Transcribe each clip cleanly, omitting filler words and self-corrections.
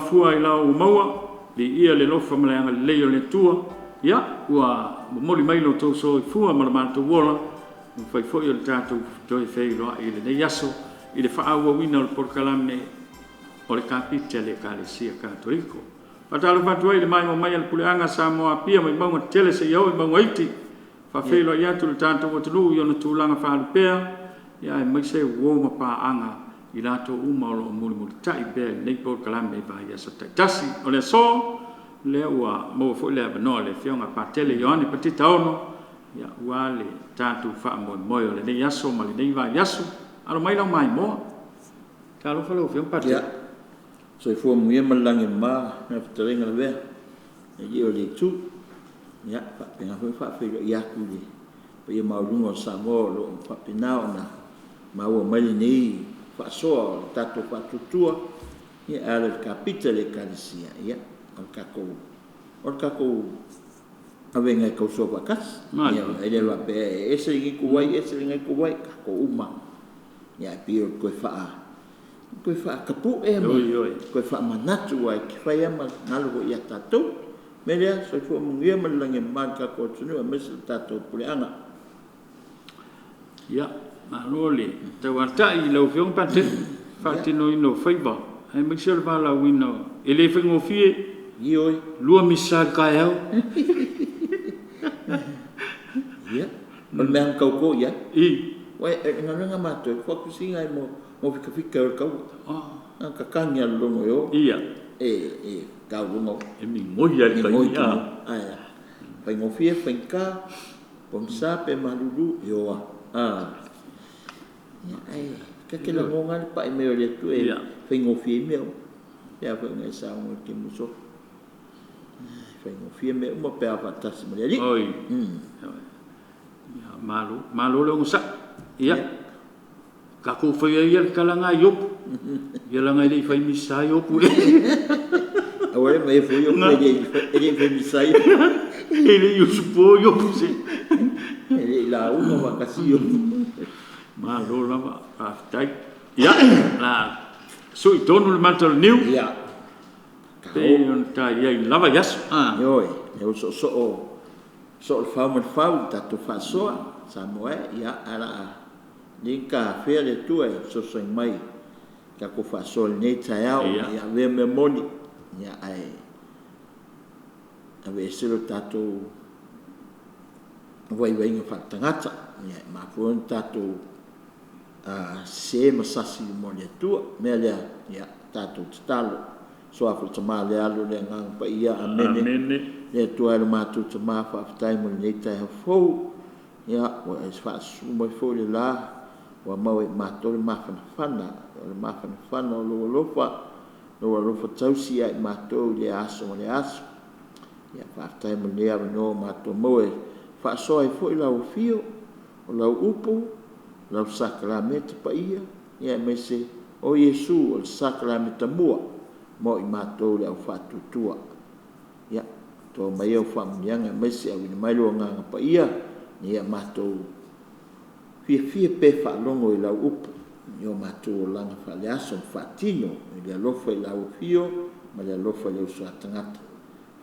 fua i laoa ua maua, viia le alofa ma le agalelei o le Atua ua momoli mai lo outou soifua ma lo matou ola ua mafai foi ona tatou toe feiloai i lenei aso i le faaauauina o le Polokalame o le Kapiti a le Ekalesia Katoliko. E faatalofa atu ai i le maimoa mai a le puleaga a Samoa ua Apia mai mauga tetele seia oo i mauga iti. E faafeiloai atu le tatou atunuu i ona tulaga faalupea aemaise uo ma paaga i latou uma o lo o mulimulitai pea i lenei Polokalame i vaiaso taitasi. O le aso, lea ua maua foi le avanoa i le Afioga ia Patele Ioane Patita Ono aua le tatou faamoemoe o lenei aso ma lenei vaiaso. Alo mai lau maimoa. Talofa lau Afioga Patele. Ia, soifua manuia ma le lagi e mama lau fetalaiga Lavea le Alii o le Itu. Ia, e faapena foi ona faafeiloai atu i le paia maualuga o Samoa o lo o faapena ona maua mai lenei faasoa o le tatou faatuatua e ala i le Kapiti a le Ekalesia. Ia, o le tatou avega e tausoa faatasi. E le faapea e ese lenei ituvai ese lenei ituvai, o tatou uma lava. Ae pei o le toe faatapue ma toe faamanatu aua e te fai lava ma galo foi ia tatou. O le mea lea, soifua manuia ma le lagi e mama i le tatou atunuu aemaise le tatou puleaga. Ia, malo le tauatai i lau Afioga Patele i le faatinoina o faiva aemaise o le valaauina e le faigofie. Ioe. 2 Misa i le taeao. Ia, o le mea lava na tauto i ai. Aua o le galuega a matou, e toatusi mo fitafita e o i le taua. Na ona tatagi lava o le logo e o, e tauloga E migoi lava i le migoi taimi a. Ae faigofie, faigata, pogisa pe malulu, e o lava. Ae ta te lagona lava le pai mai o le Atua e faigofie ai mea uma. E pei foi ona e saunoa i le taimi ua sola, e faigofie mea uma pe a faatasi ma le Alii. Oi, ioe. Malo, malo le onosai. Ia, tatou faia ia le tala lena a Iopu, ia leaga e le i fai Misa Iopu. Aua le vaai atu Iopu e le i fai Misa Iopu. E le i usupo Iopu. E le i lauga faatasi Iopu. Malo lava faafetai. Ia, o le a sui tonu le mata o le niu pei ona ta i ai i le la vaiaso. Ioe, lea ua soosoo sosoo le fau ma le fau i le tatou faasoa Samoa e, ae o le a lenei ona ta afea le Atua e fesoasoani mai i le tatou faasoa i lenei taeao ina ia avea mea moni ae aveese lo tatou vaivaiga faale-tagata e mafua ai ona tatou sese ma sasi i luma o le Atua. O le mea lea, ia tatou tatalo. I le Suafa o le Tama, le Alo le Agaga Paia. Amene. Amene. Le Atua e lo matou Tama, faafetai mo lenei taeao fou, ua e faasusu mai foi le la ua maua e i matou le mafanafana, o le mafanafana o lou alofa, lou alofa tausi ia i matou i lea aso ma lea aso. Ia faafetai mo lenei avanoa ua matou maua e faasoa ai foi lau afio, o lau upu, lau sakalameta paia, aemaise o Iesu o le sakalameta mua mo i matou le au faatuatua. Ia, to mai au faamanuiaga aemaise auina mai lou Agaga Paia ina ia matou fiafia pea e faalogo i lau upu i o matou olaga faale-aso ma faatino i le alofa i lau afio ma le alofa i le uso a tagata.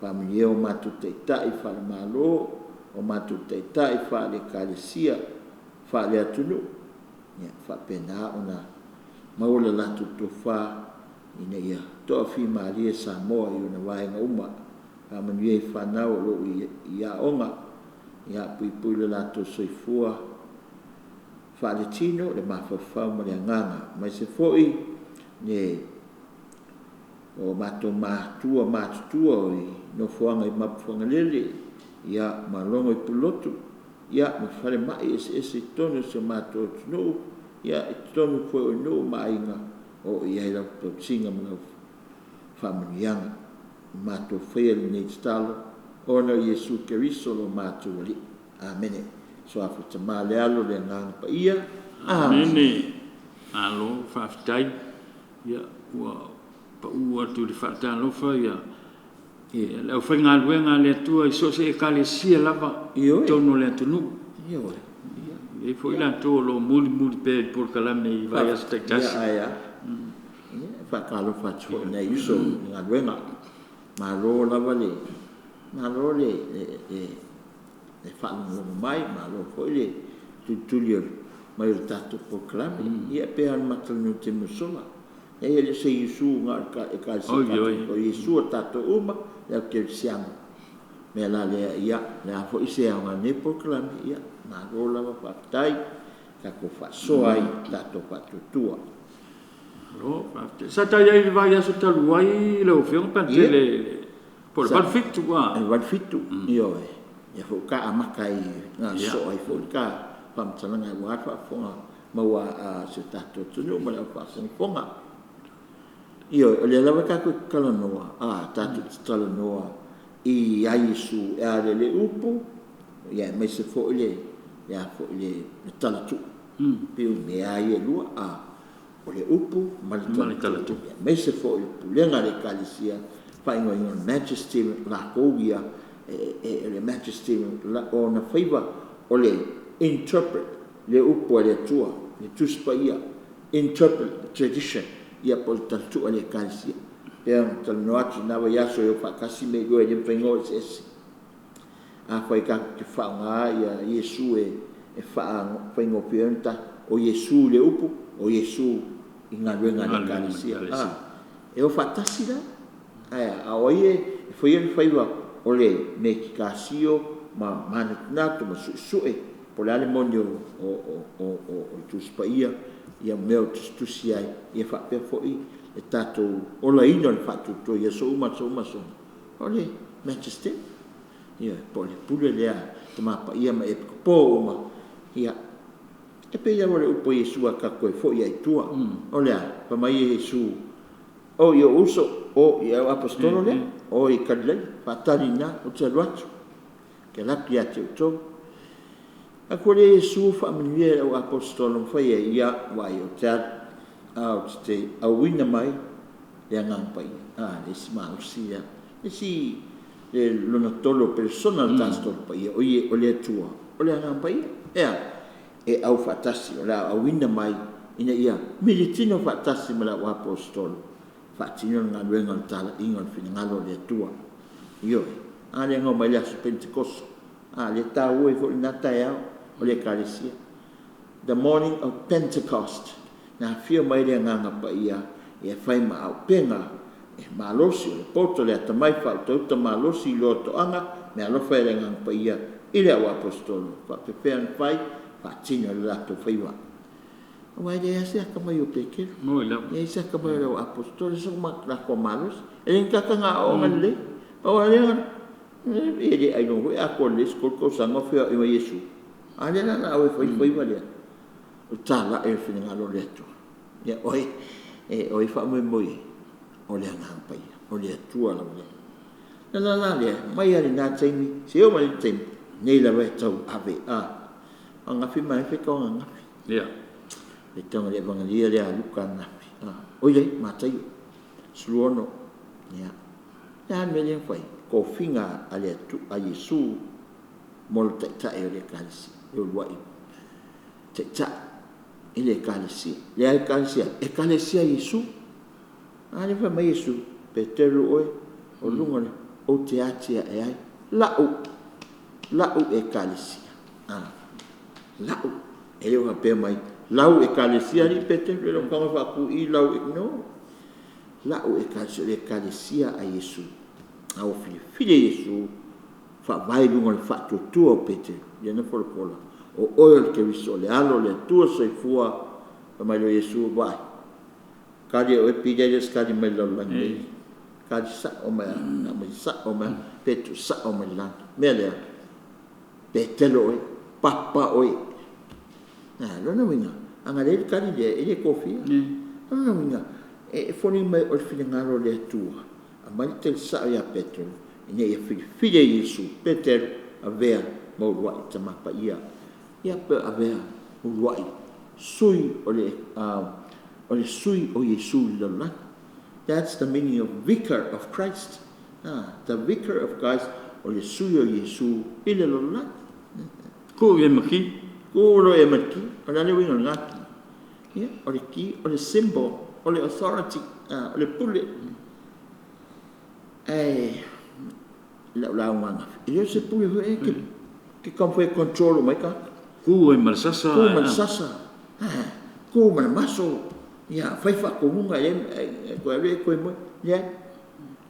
Faamanuia o matou taitai faale-Malo, o matou taitai faale-Ekalesia, faale-atunuu, ia faapena ona maua le latou tofa ina ia toafimalie Samoa i ona vaega uma. Faamanuia i fanau o lo o i aoga, ia puipui lo latou soifua faale-tino, le mafaufau ma le agaga, aemaise foi o matou matua matutua i nofoaga i Mapuifagalele ma Logo i Pulotu, ma falemai eseese i totonu o si o matou atunuu, i totonu foi o nuu ma aiga o lo o i ai lau tausiga ma lau faamanuiaga. Ua matou faia lenei tatalo ona o Iesu Keriso lo matou Alii. Amene. I le Suafa o le Tama, le Alo, le Agaga Paia. Amene. Amene. Malo faafetai. Ia, ua pau atu i le faatalofa le aufaigaluega a le Atua i so o se Ekalesia lava i totonu o le atunuu. Ioe. E i ai foi i latou o lo o mulimuli pea i le polokalame i vaiaso taitasi. Ia, ae a? Faatalofa atu foi i nai uso i le galuega. Malo lava le, malo le, le, le faalogologo mai, malo foi le tulituli mai o le tatou polokalame. Ia e pei lava ona ma talanoa i le taimi ua sola, leai e le o se Iesu na o le Ekalesia Katoliko, o Iesu a tatou uma, le au kerisiano. O le mea la lea, ia, o le a foi se aoga o lenei polokalame, ia malo lava faafetai, tatou faasoa ai i le tatou faatuatua. Malo faafetai. Sa ta i ai i le vaiaso talu ai lau Afioga Patele po o le 87 a? O le 87, ioe. Lea foi ua ta amata ai na sosoo ai foi le ta faamatalaga aua le faafofoga maua a si o tatou atunuu ma le au faafogafoga. Ioe, o lea lava tatou te talanoa, tatou te talanoa ia Iesu e ala i le upu, aemaise foi le a foi le talatuu. Pei o mea lava ia e lua, o le upu ma le talatuu, aemaise foi o le pulega a le Ekalesia faaigoaina o le Magisterium, o latou ia o le Magisterium, o ona faiva o le interpret le upu a le Atua, le Tusi Paia, interpret tradition, ia po o le talatuu a le Ekalesia. E pei ona talanoa atu i lena vaiaso e o faatasi mea e lua e le mafai ona o eseese. Afai tatou te faaaoga Iesu e faafaigofie ai ona tatou, o Iesu i le upu, o Iesu i galuega a le Ekalesia. E o faatasi la. Ae a? A o ai e faia le faiva o le metikasio ma manatunatu ma suesue po o le a le moni o le Tusi Paia ma mea o tusitusi ai, ia faapea foi le tatou olaina o le faatuatua i aso uma, aso uma, aso uma, o le Magisterium. Ioe, po o le pule lea a Tama Paia ma Epikopo uma. Ia, e pei lava o le upu a Iesu a tatou toe foi lava i tua. O le a? Fai mai Iesu, o i ou uso, o i au Aposetolo lea, o i Galilea, faatali i ina ou te alu atu, ou te alu atu ia te outou. Alu atu lea Iesu faamanuia i au Aposetolo ma fai ai, ia vaai ou te alu, ae ou te auina mai le Agaga Paia. A, le isi malosi lea, le isi, le lona tolu o Perisona o le Tasi Tolu Paia, o ie, o le Atua, o le Agaga Paia. E a? E aufaatasi, o le a auina mai ina ia militino faatasi ma le au Aposetolo e faatino le galuega o le talaiga o le finagalo o le Atua. Ioe. A lea na omai i le aso Penitekoso, a lea e taua ai foi lena taeao o le Ekalesia. The morning of Pentecost, na afio mai le Agaga Paia e fai ma auupega e malosi, o le poto, le atamai, faautauta malosi, iloa toaga, meaalofa e le Agaga Paia i le au Aposetolo. E faapefea ona fai? Faatino e le latou faiva. Aua e leai lava se atamai o Petelo, leai se atamai o le au Aposetolo, leai so latou malosi. E le ni tataga aoaoga lelei. Pau lava lea, e le ailoga foi e atoa lelei le 10 tausaga o feoai ma Iesu. A lea la o le a o e fai le faiva lea? O le talai o le finagalo o le Atua. Ia, o ai e faamoemoe i ai? O le Agaga Paia, o le Atua lava ia. O le ala la lea, mai lava i lena taimi seia oo mai i le taimi, lenei lava e tauave. O ananafi manaia le faitauga ananafi. Faitauga le Evagalia lea a Luka ananafi. Oi ai, Mataio 16. Ia, o le a le mea lea na fai? Tofiga a le Atua, a Iesu mo le Taitai o le Ekalesia, le uluai Taitai i le Ekalesia. Le a Ekalesia? Ekalesia a Iesu. A lea na fai mai Iesu, Peteru oe, o luga o le, ou te atiae ai la'u, la'u Ekalesia. La'u. E le o faapea mai lau Ekalesia alii Peteru, e le o tago e faatu i i lau, no. La'u Ekalesia, o le Ekalesia a Iesu. A ua filifili e Iesu faavae i luga o le faatuatua o Peteru, lea na folafola, o oe o le Keriso o le Alo o le Atua Soifua. Fai mai loa Iesu, vaai, kali e oe pili ae le o se kali mai le lalolagi nei, kali sao mai lava, na aumai sao mai lava, pe tuusao mai le lagi. O le mea lea, Petelo oe, papa oe. A, lona uiga, a na leai le kali lea, e le tofia. O lona uiga, e foliga mai o le finagalo o le Atua, aumai le tali sao ia Petelo, ina ia filifili e Iesu Petelo, avea ma uluai Tama Paia. Ia pe avea uluai sui o le, o le sui o Iesu i le lalolagi. That's the meaning of Vicar of Christ. The Vicar of Christ, o le sui o Iesu i le lalolagi. Tuu i ai ma ki. Tuu loa i ai ma le ki. O le a le uiga o lena ki? Ia, o le ki o le symbol, o le authority. O le pule. Ae lau lauga ananafi, e le o se pule foi e ke taumafai e control uma ai tagata. Ku ai ma le sasa. Ku ma le sasa, ku ma le maso, ia fai faatonuga e toe alu e toe moe. Leai.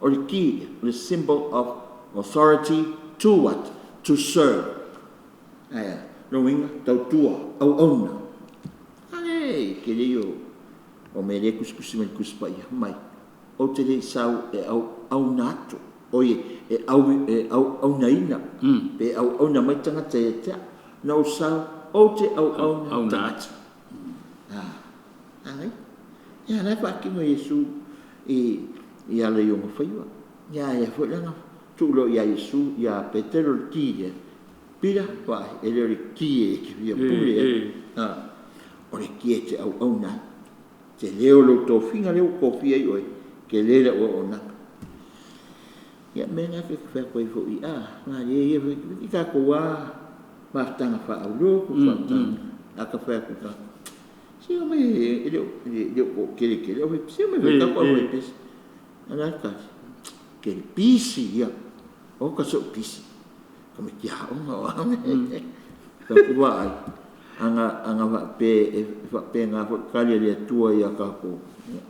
O le ki, o le symbol of authority to what? To serve. Ae a? Lona uiga, tautua, auauna. A lea e tele ia o mea lea e tusitusi mai i le Tusi Paia, fai mai, ou te le i sau e auauna atu, oi e auaunaina, pe auauna mai tagata ia te au. Na ou sau ou te auauna tagata. A, ia la e faatino e Iesu i ala i ona faiva. Ia a ia foi la na tuu loa ia Iesu ia Petelo le ki lea, Pita, vaai, e le o le ki e te fia pule ai, o le ki e te auauna ai. Tele o lou tofiga lea ua tofia ai oe, tele lau auaunaga. Ia, o le mea lena e fai atu ai foi, malie ia foi i tatou lava mafutaga faa-aulotu, a ta fai atu i tagata, se omai e le o toatele tele, se omai foi tatou fai pisi. A o le a le tali? Ke pisi ia, o ka so'u pisi, tamaiti aoga o a mea. Ou vaai, ana faapea e faapena foi le tali a le Atua ia tatou,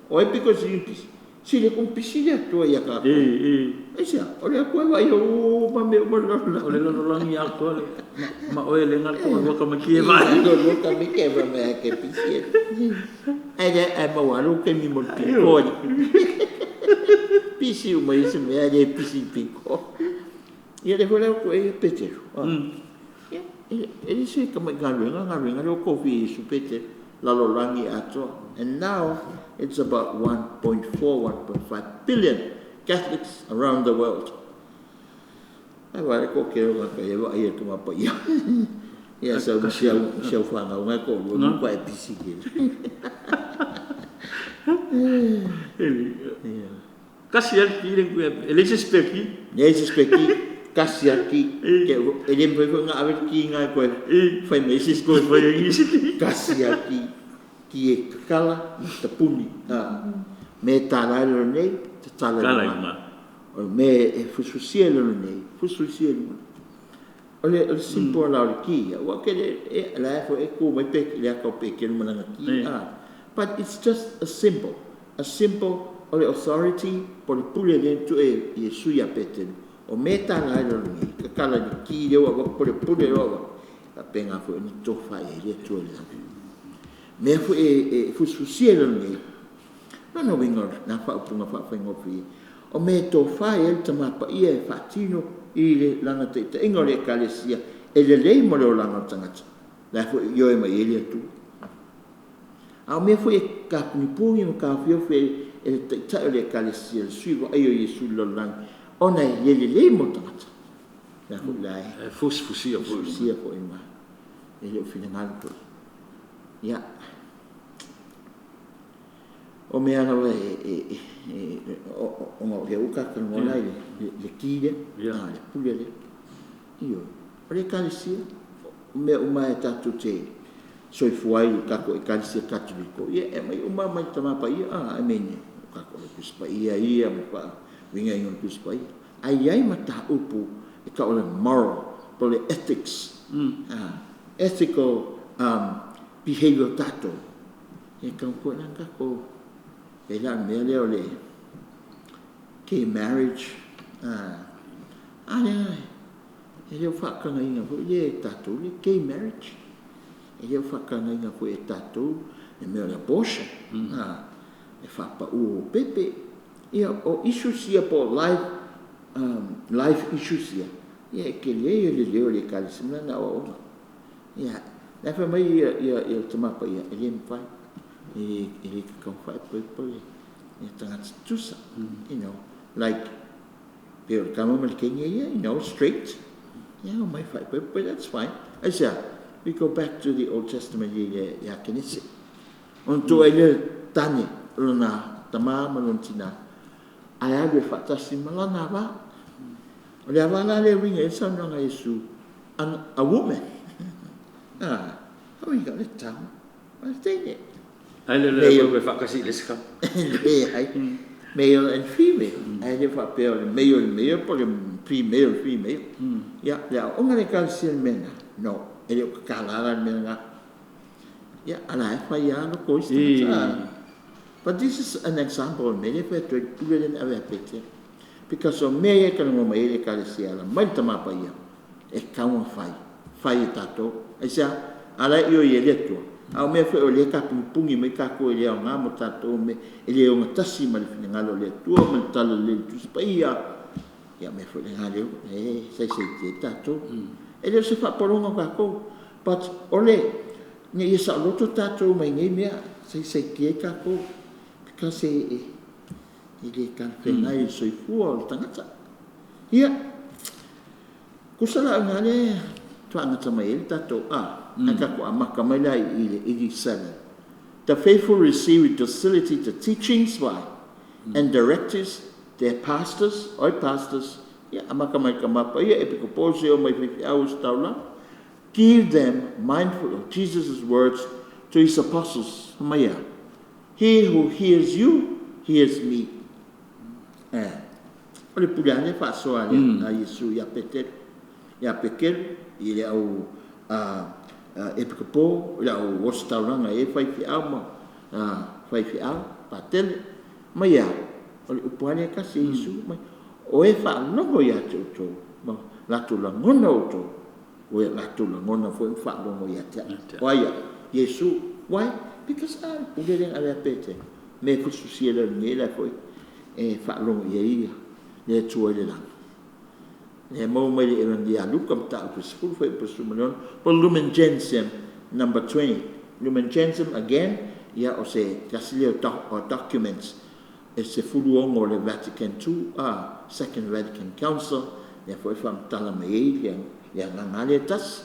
o ai pito sili ona pisi? Sili atu ona pisi le Atua ia tatou. Aisea? O le Atua e vaaia uma mea uma o le lalolagi. O le lalolagi atoa ma oe le na o le toalua tamaiti e vaai. Toalua tamaiti e fai mai lava e te pisi. Ae maua lava lou taimi mo le piko. Pisi uma i isi mea ae le pisi i le piko. Ia lea foi la ua tuuaia Peteru. Ia, e le se tamai galuega galuega lea ua tofia e Iesu Peteru, lalolagi atoa. And now it's about 1.4, 1.5 billion Catholics around the world. Ae vaai le toatele o tagata ia e vaaia e le Tama Paia. Ia sau ma si au fanau na e toalua, matua e pisi tele. Tasi lava le ki le e leai se spare key. Leai se spare key, tasi lava le ki. E le mafai foi ona ave le ki lena e toe fai mai ai se isi ki. Toe fai ai nisi ki. Tasi lava le ki. Ki e tatala ma tapuni. Mea e tala ai lalo nei, tatala i luga. O le mea e fusifusia i lalo nei, fusifusia i luga. O le symbol la o le ki ia, aua ke le, e, la e foi e tu mai pe, le ata o Peteru ma lana ki, but it's just a symbol, a symbol o le authority po o le pule lea na tuu e Iesu ia Peteru, o mea e tala ai lalo nei, tatala i le ki lea ua avatu po o le pule lea ua avatu, faapena foi ona tofa i ai le Atua i le lagi. Mea foi e fusifusia i lalo nei, lona uiga o lena faaupuga faafaigofie, o mea e tofa i ai le Tama Paia e faatino i le lana taitaiga o le Ekalesia e lelei mo le olaga o le tagata, la e foi e ioe mai ai le Atua. A o mea foi e tapunipuni ma taofiofi e le Taitai o le Ekalesia, le Sui Vaaia o Iesu i le lalolagi, ona e le lelei mo le tagata, la foi la e fusifusia foi. Fusifusia foi ma e le o finagalo foi. Ia, o mea lava e ona o lea ua tatou talanoa la i le ki lea, le pule lea. Ioe, o le Ekalesia, o mea uma e tatou te soifua ai i le tatou Ekalesia Katoliko, ia e aumai uma lava mai le Tama Paia, I mean, o tatou le Tusi Paia ia ma faauigaina o le Tusi Paia. Ae i ai mataupu e tau o le moral po o le ethics, ethical behavior o tatou, e tatau foi la ona tatou, pei la o le mea lea o le gay marriage, a lea e le o faatagaina foi lea e tatou le gay marriage, e le o faatagaina foi e tatou le mea o le abortion, e faapau o pepe. Ia, o issues ia po o life, life issues ia, ia e tele ia le leo o le Ekalesia ma lana aoaoga. Ia, la e fai mai le Tama Paia, e le mafai, e le tatau ona faaipoipo le tagata tutusa, you know, like, pei o le tama ma le teine ia, you know, straight, ia, omai faaipoipo, that's fine. Aisea? We go back to the Old Testament ia Kenese. Ona tuu ai lea tane lona tama ma lona tina, ae alu e faatasi ma lana ava. O le ava la lea e uiga i ai le saunoaga a Iesu, a woman. A uiga o le tama ma le teine. Ae le o le faatasi i le isi kava. Leai, male and female, ae le faapea o le male o le male po o le female o le female. Ia, le aoaoga a le Ekalesia i le mea lena, no, e le o tatala la le mea lena. Ia, a la e fai lava loko o isi tagata. But this is an example o le mea lea e fai atu ai le pule lea na ave ia Petelo. Because o mea ia e talanoa mai ai le Ekalesia e ala mai le Tama Paia, e tatau ona fai, fai e tatou. Aisea? A la e ioe i ai le Atua, a o mea foi o lea e tapunipuni mai tatou e le aoga mo tatou me e le ogatasi ma le finagalo o le Atua ma le talalelei o le Tusi Paia. Ia o mea foi na lea e saisaitia ai tatou. E le o se faapologa o tatou, but o le ina ia saoloto tatou mai nei mea, saisaitia ai tatou because e le talafeagai i le soifua o le tagata. Ia, tusa la o i ina lea faagata mai ai le tatou a, ae tatou amata mai la i le 87. The faithful receive with docility the teachings by and directives their pastors, oi pastors, ia amata mai le Tama Paia, Epikopo seia oo mai i faifeau ositaulaga. Give them mindful of Jesus' words to his apostles, fai mai a, He who hears you, hears me. Eh, o le pule lava lea faasoa a Iesu ia Petelo, ia Pekelo, i le au Epikopo, i le au ositaulaga e i ai faifeau ma faifeau, patele. Mai a? O le upu lava lea e tasi a Iesu, mai, o e faalogo ia te outou, ma latou lagona outou, ua latou lagona foi ma faalogo ia te au. O ai au? Iesu. Why? Because a le pule lea na ave ia Petelo, mea e fusifusia i lalo nei la foi e faalogo i ai le Atua i le lagi. Lea e maua mai le Evagelia a Luka mataupu e 10 fuaiupu 16, po o Lumen Gentium number 20. Lumen Gentium again, ia o se tasi lea o documents e 16 o le Vatican II, a, Second Vatican Council, lea foi e faamatala mai ai le agaga lava lea e tasi,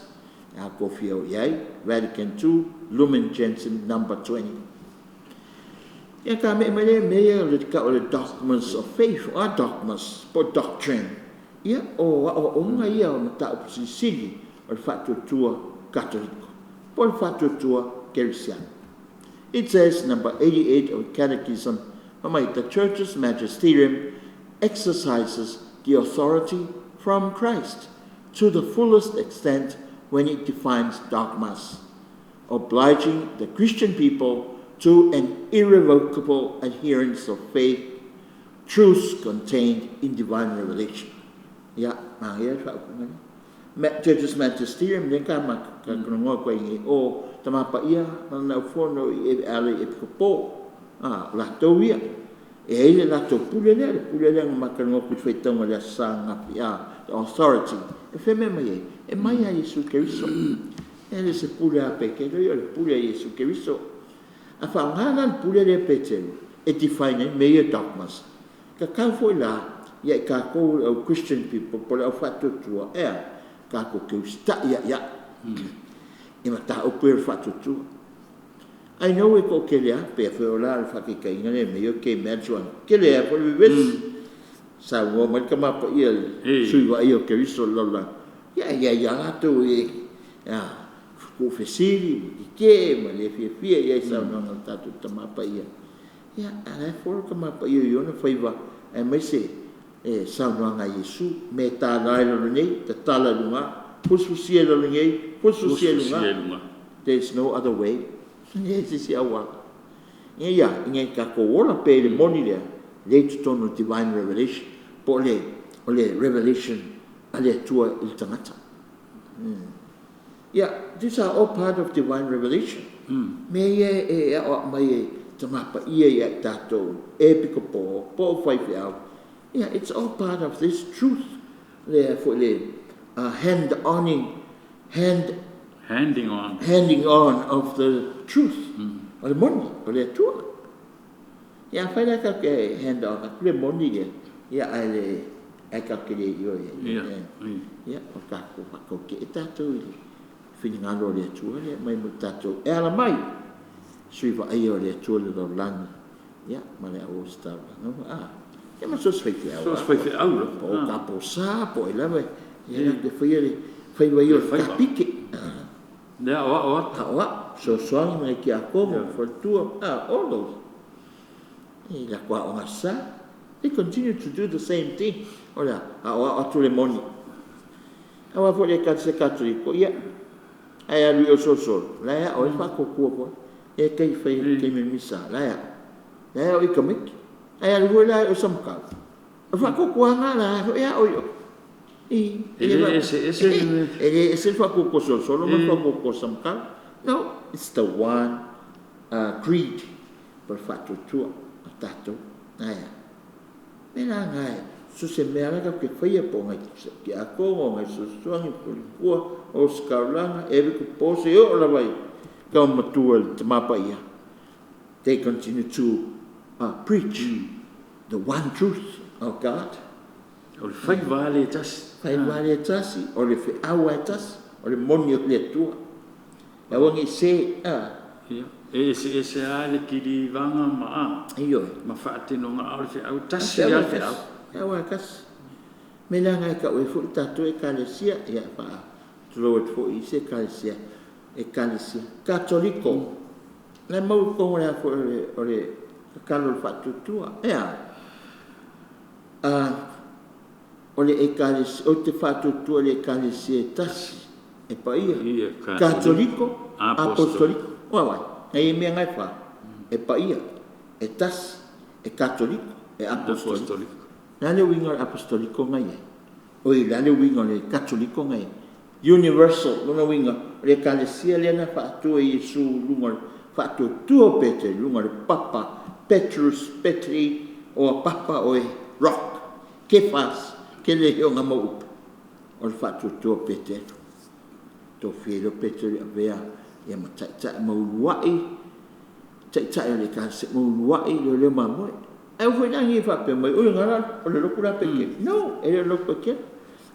a tou fia o i ai, Vatican II, Lumen Gentium number 20. Ia tame'e mai lea i mea ia o le tau o le dogmas of faith, o a dogmas po o doctrine? Ia, o aoaoga ia o mataupu silisili o le faatuatua Katoliko po o le faatuatua Kerisiano. It says, number 88 of Catechism, fai mai, the Church's magisterium exercises the authority from Christ to the fullest extent when it defines dogmas, obliging the Christian people to an irrevocable adherence of faith, truths contained in divine revelation. Ia, manaia le faaupuga lea. Ma, Church's Magisterium, lea ka ma ka talanoa atu ai nei, o Tama Paia ma lana aufono i ala i Epikopo, a, o latou ia. E i ai le latou pule lea, le pule lea na ma talanoa atu i le faitauga i le Aso Sa ananafi, a, the authority. E fea mea mai ai? E mai ia Iesu Keriso. E le o se pule a Petelo ia, o le pule a Iesu Keriso. A faaaoga la le pule lea e Petelo e define ai mea ia dogmas, tatau foi la ia i tatou le au Christian people po o le au faatuatua, e a? Tatou te usitai ai ai i mataupu ia o le faatuatua. I know e toatele lava, pei foi o le faataitaiga lea i mea ia o gay marriage aua e tele ai foi le vevesi. Saunoa mai le Tama Paia i le Sui Vaaia o Keriso i le lalolagi, ia e i ai lava latou e tuufesili ma tetee ma le fiafia i ai i saunoaga a le tatou Tama Paia. Ia, a o la e folo le Tama Paia i ona faiva aemaise le saunoaga a Iesu, mea e tala i lalo nei, tatala i luga, fusifusia i lalo nei, fusifusia i luga. There is no other way. E leai se isi auala. Ina ia, ina ia tatou ola pea i le moni lea, lea e i totonu o le divine revelation, po o le, o le revelation a le Atua i le tagata. Ia, these are all part of divine revelation. Mea ia e aoao mai e Tama Paia ia i tatou, e pikopo, po o faifeau. Ia, it's all part of this truth. Le foi le hand oning, hand Handing on. Handing on of the truth. O le moni, o le Atua. Ia, afai la tatou te hand on atu le moni lea, ia ae le ae tatou te le ioe ai. Ia, o tatou faatautee tatou i le finagalo o le Atua lea mai mo tatou e ala mai Sui Vaaia o le Atua i le lalolagi, ia, ma le au ositaulaga. A, ia ma so o se faifeau. So o se faifeau lava. Po o kaposa, po o ai lava, ia latou te faia le faiva ia o le tapike. Le aoao atu. Aoao. Fesoasoani ma nai tiakono, faletua, all those. I latou aoga Aso Sa. They continue to do the same thing. O le a? Aoao atu le moni. Aua foi le Ekalesia Katoliko, ia, ae alu i o solosolo, la e ao ai le faatuatua foi. E tai fai i taimi o le Misa, la e ao. La e ao i tamaiti. Ae alu foi la i o i Samatau, o le faatuatuaga lena la foi e ao i o. E le eseese le mea. E le ese le faatuatua solosolo ma le faatuatua Samatau. No, it's the one creed po o le faatuatua o tatou. Ae a? Mea la na e, so o se mea lava tatou te faia po o nai tiakono, o nai fesoasoani, faletua, ositaulaga, every po seia oo lava i tama matua i le Tama Paia, they continue to preach the one truth of God. O le faiva lava lea e tasi. Faiva lava lea e tasi, o le feau lava e tasi, o le moni o le Atua. Aua ne i se, a. Ia, e eseese lava le kilivaga ma a. Ioe. Ma faatinoga, a o le feau, e tasi lava le feau. Feau lava e tasi. O le mea lea na e tau ai foi tatou Ekalesia, ia faatulou atu foi i isi Ekalesia, Ekalesia Katoliko. La e mau i totonu o le a foi o le tatalo o le faatuatua. E a? O le Ekalesia, ou te faatuatua i le Ekalesia e tasi, e paia, Katoliko, Apostoliko. Ua vaai, na i ai mea na e fa, e paia, e tasi, e Katoliko, e Apostoliko. O le a le uiga o le Apostoliko na i ai? Oi, o le a le uiga o le Katoliko na i ai? Universal, lona uiga, o le Ekalesia lea na faatu e Iesu i luga o le faatuatua o Peteru, i luga o le papa, Petrus, Petri, o papa oe, rock, Kefas, tele ia o na mau upu, o le faatuatua o Peteru. Tofia ai lea o Peteru e avea ia ma taitai ma uluai, taitai o le Ekalesia, ma uluai leoleo mamoe. Ae aua foi la ne i faapea mai, oi na la o le lotu la a Peteru. No, e le o le lotu a Peteru.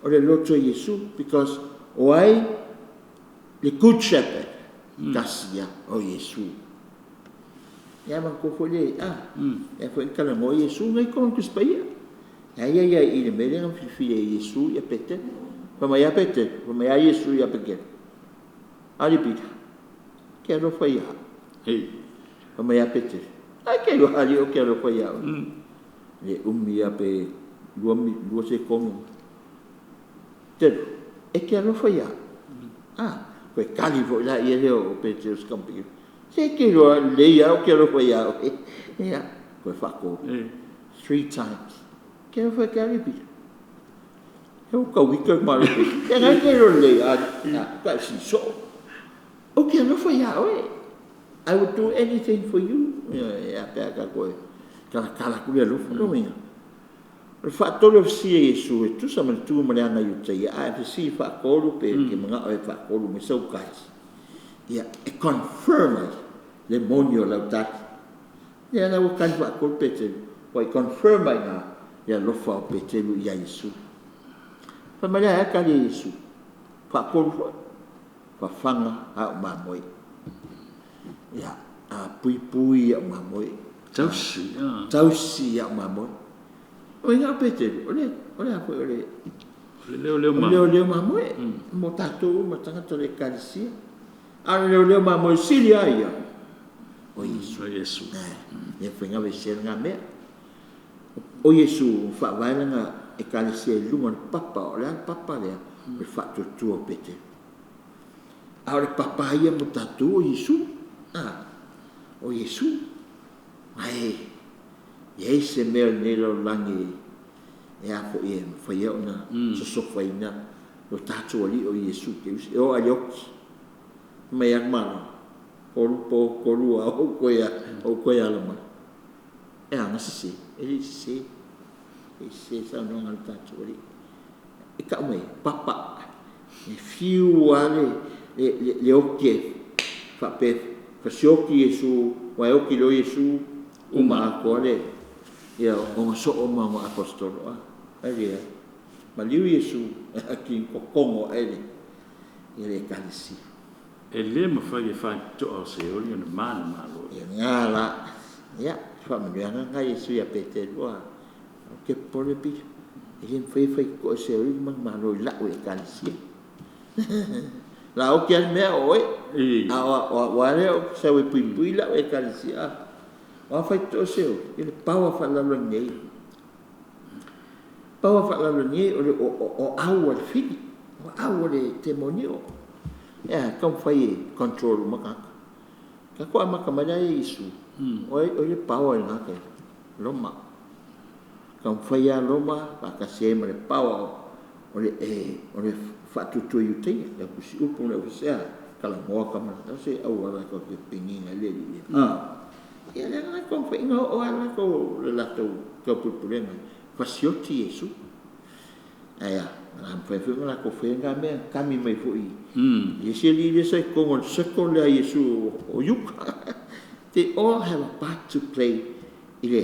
O le lotu a Iesu, because o ai le good shepherd? Tasi lava, o Iesu. Ia manatua foi le, a, lea foi na talanoa Iesu na i totonu o le Tusi Paia. E a ia ia i le mea lea na filifili e Iesu ia Peteru. Fai mai a Peteru, fai mai a Iesu ia Peteru. Ali Pita, ke alofa ia au. Fai mai a Peteru, ai ke iloa ali o ke alofa ia au. Le umi a pe lua sekone. Telu, e ke alofa ia au. Ah, koe kali foi la ia lea o Peteru sikampiki. Se ke iloa lelei lava o ke alofa ia oe. Ia, koe faatolu. Three times. Ke alofa ke ali Pita. He o tauika i malo pe. E ngai ke iloa lelei a, ka si so. O ke alofa ia oe. I would do anything for you. Ia, pe a ka koe. Kala kala ku le alofa no uiga. O le faatolu e fesili e Iesu e tusa ma le tu ma le aga i uta ia, a e fesili faatolu pe ke manao e faatolu mai sau tali. Ia, e confirm ai le moni o lau tali. Ia la ua tali faatolu Peteru, ua i confirm ai na le alofa o Peteru ia Iesu. Fai mai lea e tali e Iesu, faatolu foi, fafaga au mamoe. Ia, a puipui au mamoe. Tausi. Tausi au mamoe. O ina o Peteru, o le a foi o le O le leoleo mamoe. Leoleo mamoe. Mo tatou uma tagata o le Ekalesia. A o le leoleo mamoe sili a ia, o Iesu. O Iesu. Ia faiga vese lena mea. O Iesu faavae lana Ekalesia i luga o le papa, o le a le papa lea? O le faatuatua o Peteru. A o le papa ia mo tatou o Iesu. O Iesu. Ae i ai se mea o lenei lalolagi e a foi e mafai ona sosofaina lo tatou alii o Iesu Keriso. E oo lava i le oti. Mai a malo. Tolu po, tolu ao, ou koe ala mai. E a na sese, e le sese. E sese saunoaga a le tatou alii. E tau mai, papa. E fiu lava le oti e faapea, fasioti Iesu, ua e oti loa Iesu, uma atoa le, ia ona soo ma ona apostolo. Ai lea, maliu Iesu, ati totogo ae le, ia le Ekalesia. E le mafai e faitotoa o Seoli ona manumalo. Ia ngā la, ia, faamanuiaga na Iesu ia Peteru, o ke popole Pita. E le mafai e faitotoa e Seoli le manumalo i lau Ekalesia. La oki a le mea o oe. A o a lea o sau e puipui lau Ekalesia. O a faitotoa se i le power faalalolagi nei. Power faalalolagi nei o le o au a le fili, o au a le temonio. Ia, taumafai e control uma tagata. Tatou amata mai la e Iesu, o ai le power i lena taimi? Roma. Taumafai lava Roma faatasi ai ma le power o le faatuatua Iutaia, le tusiupu ma le aufesea, talanoa tama, o se auala tatou te piniga ai le alii. Ia lea na taumafaiga oo lava latou le latou taupulepulega, fasioti Iesu. Ae a, na mafai foi ona latou faia lena mea, kami mai foi i isi alii lea sa i totonu o le circle lea a Iesu o Iuta. They all have a part to play i le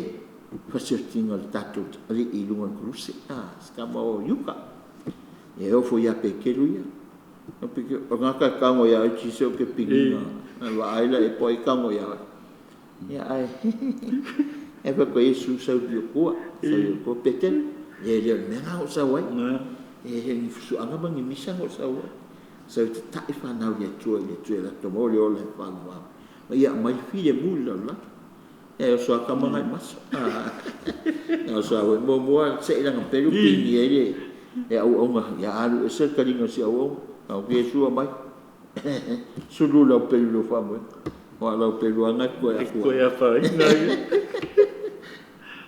fasiotiga o le tatou alii i luga o le koluse. Si tama o Iuta. Ia e oo foi ia Peteru ia. O gata e tago ia oe Jisoo ke piniga. Vaai la e po ai tago ia oe. Ia ae e fai atu ai Iesu sau i tua, sau i tua Peteru. E le o le mea lena na ou sau ai. E le o ni fusuaga ma ni misa na ou sau ai. Sau e tata'i fanau i le Atua i le Atua e latou maua le ola e faavavau. Ma ia aumai le filemu i le lalolagi. E oso lava tama na i maso. E oso lava muamua se'i lana pelu pigi ai le auauna ia alu ese le taliga o si auauna. Au Iesu aumai. Sulu lau pelu i lou faamoega. O lau pelu lava na e totoe atua. Toe afaina.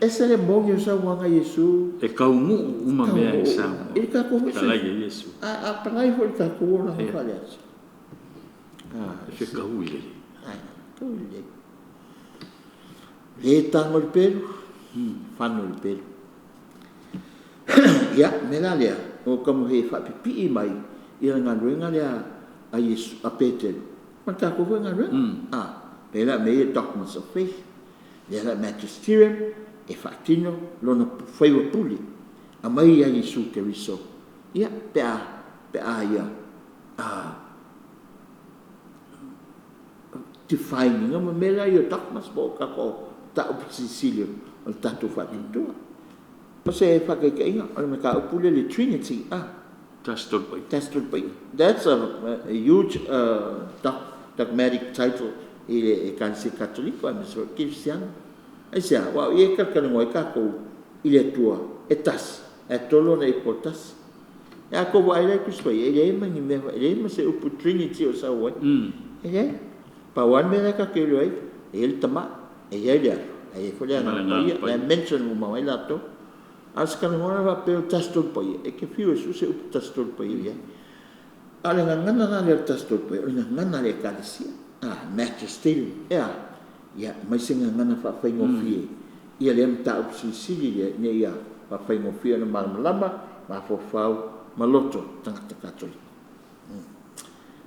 Ese le moni o saunoaga a Iesu. E taunuu uma mea i Samoa. I le tatou foi Talai e Iesu. A palai foi le tatou olaga faaleaso. E fekaui lelei. Ai, kaui lelei. Le tago i le pelu, fano i le pelu. Ia, mea la lea, o taumafai e faapipii mai i le galuega lea a Iesu, a Peteru, ma le tatou foi galuega. Pe la mea ia dogmas of faith, lea la magisterium e faatino lona faiva pule, aumai ia Iesu Keriso, ia, pe a ia define ina ma mea la ia dogmas po o tatou mataupu silisili o le tatou faatuatua. O se faataitaiga, o le mataupu lea i le Trinity, Tasi Tolu Paia. Tasi Tolu Paia. That's a huge dogmatic title i le Ekalesia Katoliko aemaise foi le Kerisiano. Aisea? Aua o i e talatalanoa ai tatou i le Atua e tasi, ae tolu ona ipu o le tasi. E a tou vaai la i Tusi Paia, e leai ma ni mea, e leai ma se upu Trinity o sau ai. E leai. Pau lava le mea lea tatou te iloa ai, e i ai le Tama, e i ai le Alo, ae i ai foi le Agaga Paia. La e mention uma mai latou. A o se talanoa faapea o le Tasi Tolu Paia, e te fiu e sue se upu Tasi Tolu Paia i ai. A o le gagana la lea o le Tasi Tolu Paia, o le gagana a le Ekalesia. Magisterium, e a? Ia, aumai se gagana faafaigofie ia lea mataupu silisili lea, ina ia faafaigofie ona malamalama, mafaufau ma loto tagata Katoliko.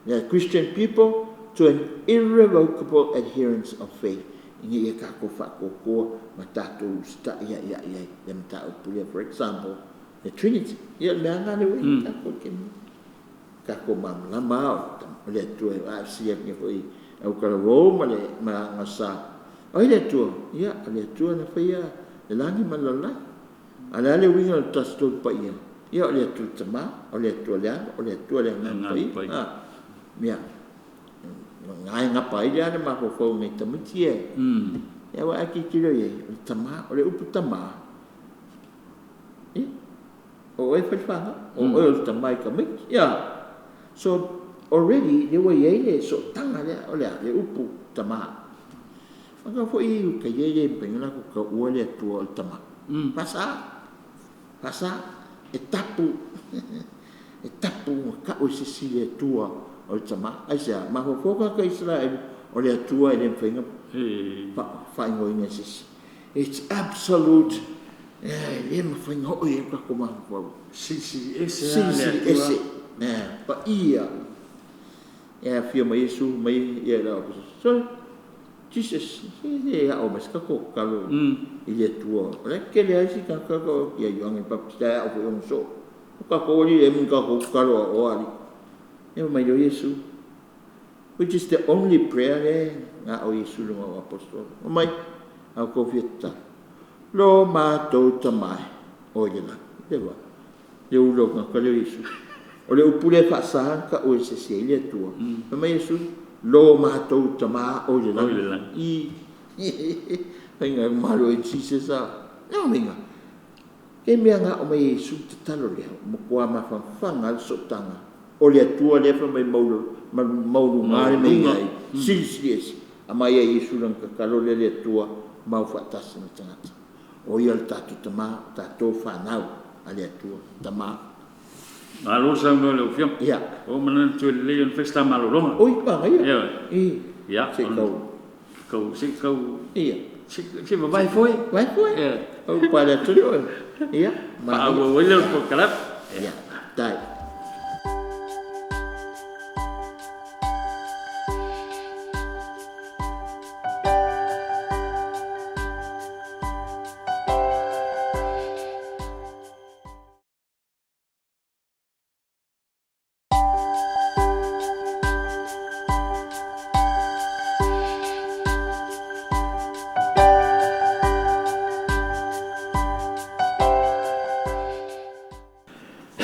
The Christian people to an irrevocable adherence of faith. Ina ia tatou faatuatua ma tatou usita'i a'ia'i ai le mataupu lea. For example, the Trinity. Ia, o le mea lava lena lea ua i ai tatou i le taimi. Tatou malamalama o le Atua e vaafisia atu foi autalavou ma le magasa. O ai le Atua? Ia, o le Atua na faia le lagi ma le lalolagi. A o le a le uiga o le Tasi Tolu Paia? Ia, o le Atua le Tama, o le Atua le Alo, o le Atua le Agaga Paia. Ia, na e gapa ai le mafaufau nai tamaiti e. Ia, ua a tilotilo i ai, o le Tama, o le upu Tama, ia, o oe fai le fanau, o oe o le tama i tamaiti. Ia, so already le ua i ai le sootaga lea, o le a, le upu Tama. Maka foi i uta ia le mafai ona latou taua le Atua o le Tama. Faasa, faasa, e tapu, e tapu ma tau e se isi le Atua o le Tama. Aisea? Mafaufau tagata Isaraelu, o le Atua e le mafai ona faaigoaina e se isi. It's absolute, e le mafai ona oo i ai o tatou mafaufau. Silisili ese Silisili ese. Paia. E afio mai Iesu mai ia la. So Jesus, e ao mai se tatou tatalo i le Atua. O le tele ai si tagata ia Ioane Baptista e ao foi ona soo. O tatou ali e mi tatou tatalo a o ali. E mai o Iesu. Which is the only prayer le nga o Iesu lunga o apostolo. O mai, au kou fia tatalo. Lo mātou Tama e, o i le lagi. Le wa. Le ulo nga ka leo Iesu. O le upu lea e faasa ona tau e se isi ai le Atua. Fai mai Iesu, Lo matou Tama o i le lagi. I. Faiga e malu ai Jesus a. Lona uiga, ke mea na aʻo mai e Iesu le tatalo lea, ua matua mafanafana lava le sootaga o le Atua lea fai mai maualuga le mea e i ai, silisili ese. Aumai e Iesu lana tatalo lea, Le Atua mau faatasi ma tagata. O Ia le tatou Tama, o tatou fanau a le Atua, Tama. Malo saunoa i lau Afioga. Ia. Ua ou manatu e lelei ona fai se ta malologa. Oi, manaia. Ioe. I. Ia. Se i tau. Kau, se i tau. Ia. Se i vavae foe. Vae foe. Ioe. Ou pale atu oe. Ia, manaia. Faaauau ai lea o le polokalame. Ia, faafetai.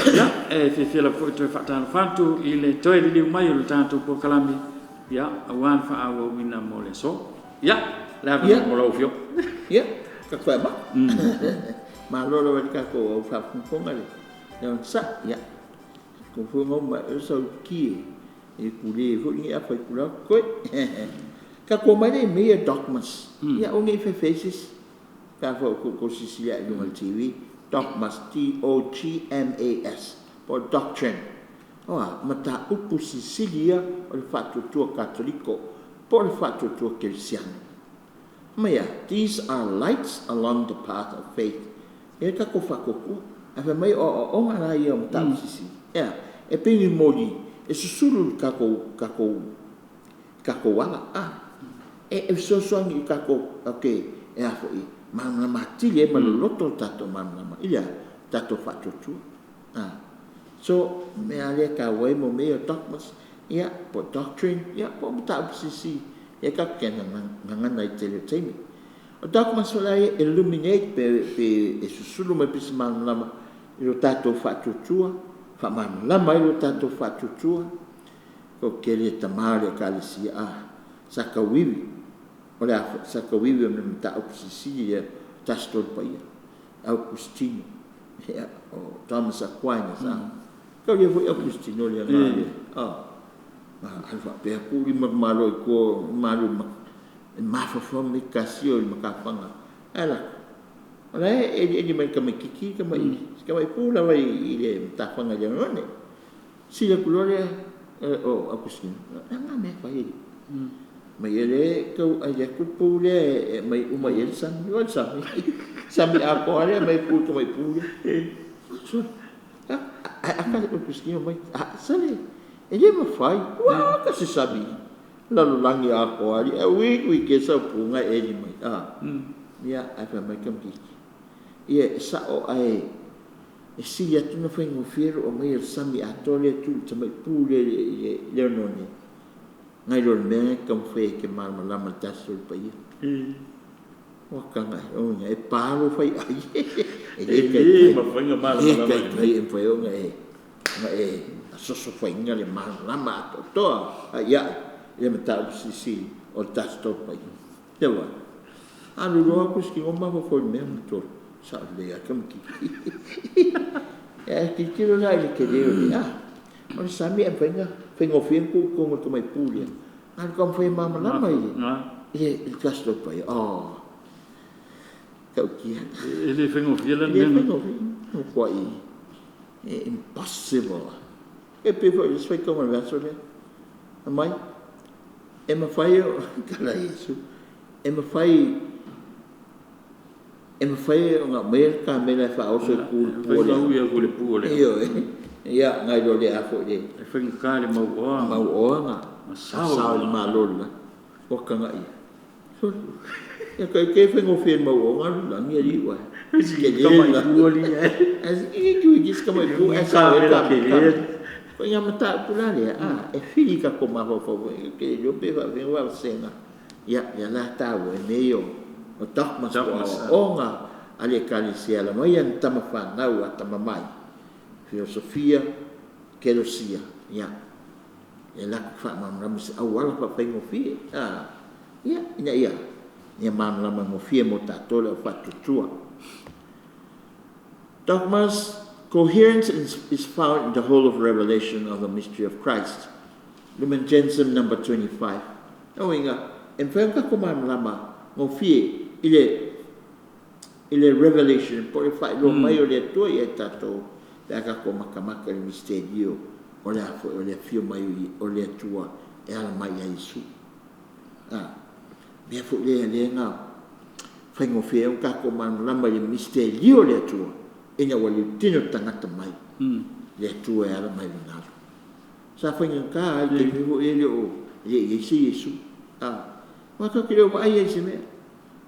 Ia, e fiafia lava foi e toe faatalofa atu i le toe liliu mai o le tatou polokalame, ia, aua le faaauauina mo le aso. Ia, le avanoa mo lau Afioga. Ia, tatou amata. Malo lava i le tatou au faafogafoga le onosai. Ia, atonu foi na uma ae oe sau ki e pule foi lenei afa itula o totoe. Tatou omai lea i mea ia o dogmas. Ia aua ne i fefe ai se isi, pe a foi ua outou silasila i luga o le TV, dogmas, DOGMAS po o doctrine. O a? O mataupu silisili ia o le faatuatua Katoliko po o le faatuatua Kerisiano. Fai mai a? These are lights along the path of faith. E i ai le tatou faatuatua, ae fai mai o aoaoga la ia o mataupu silisili, e a? E pei ni moli e susulu i le tatou, tatou, tatou ala a, e fesoasoani i tatou tatou te e a foi, malamalama atili ai ma loloto le tatou malamalama i le a? Tatou faatuatua. A. So, o le mea lava lea e taua ai mea ia o dogmas ia po o doctrine ia po o mataupu silisili lea tatou te gagana ai i le tele o taimi. O dogmas foi la ia e illuminate pe e susulu mai pei se malamalama i lo tatou faatuatua, faamalamalama ai lo tatou faatuatua. O le tele tama o le Ekalesia a, sa tauivi, o le a foi, sa tauivi o le mataupu silisili lea, Tasi Tolu Paia, Aukustino, ia, o Thomas Aquinas, a. Taulia foi Aukustino le aga a, alu faapea tuu lima o le Malo i tua o malu i mafaufau lenei Ekalesia i matafaga. Ae lako, o la e elieli mai e le tamaitiiti tamai, si tamai pu lava i le matafaga i le oneone. Sili atu loa lea o Aukustino, o le a lena mea e fai alii? Mai o lea e tau aili atu le pu lea e aumai uma i ai le sami. Vaai i le sami, sami atoa lava lea e aumai e tu i le tamai pu lea. Sole, ae ata Aukustino mai, sole, e le mafai, ua ka se sami lalolagi atoa alii, ae ui ui ke sau pu na e eli mai. Ia, ae fai mai le tamaitiiti, ia e sao ae e sili atu ona faigofie lou aumaia o le sami atoa lea e tu i le tamai pu lea i le oneone, nai lo le mea lena e te taumafai ai e te malamalama i le Tasi o le Paia. Ua taga e, e pa lou faiai. E le taitai, e le taitai e mafai ona e, ona e sosofaina le malamalama atoatoa ai ai i le mataupu silisili o le Tasi Tolu Paia. Ia ua alu loa Kusitino mafaufau i le mea ma tolu, sao lelei lava le tamaitiiti. Ae tilotilo la i le tele o le a, o le sami ae mafai ona faigofie ona tuu i totonu o le tamai pu lea, a o le taumafai e malamalama i le Tasi Tolu Paia, oh, e ta'utia. E le faigofie la le mea. E le faigofie, matuai impossible. E pei foi o le isi faitauga o le vaiaso lea, fai mai, e mafai o, tala Iesu, e mafai, e mafai ona aumaia le kamela e faaoso e tu i le pu o le pu o le Ioe. Ia, nai lo le a foi le E faigata le mauoa mauoa na sao i le Malo o le lagi. Ua tagai i ai. Sole, ia kai ke faigofie le mauoa na alu i lagi alii uae. Tele le lagi. Ae i si tamai pu ae sao ai le kamela. O ituaiga mataupu la lea, a, e fili i tatou mafaufau foi, ou te le iloa pe faapefea ona faavasega. Ia, lea la e taua ai mea ia o dogmas po o aoaoga a le Ekalesia e ala mai ana tama fanau atamamai, filosofia, Kelosia, ia, e laku faamalamalama se auala faafaigofie, ia, ina ia, ia malamalama gofie mo tatou le au faatuatua. Dogmas, coherence is found in the whole of revelation of the mystery of Christ. Lumen Gentium number 25. O uiga, e mafai ona tatou malamalama gofie i le revelation po o le faailoa mai o le Atua ia i tatou pe a tatou matamata i le mistelio o le a foi o le afio mai o le Atua e ala mai ia Iesu. Mea foi lea lea na faigofie ai ona tatou malamalama i le mistelio o le Atua ina ua liutino tagata mai le Atua e ala mai i le galu. Sa faigata i le taimi foi e le o le i ai se Iesu. Aua tatou te le o vaai ai i se mea.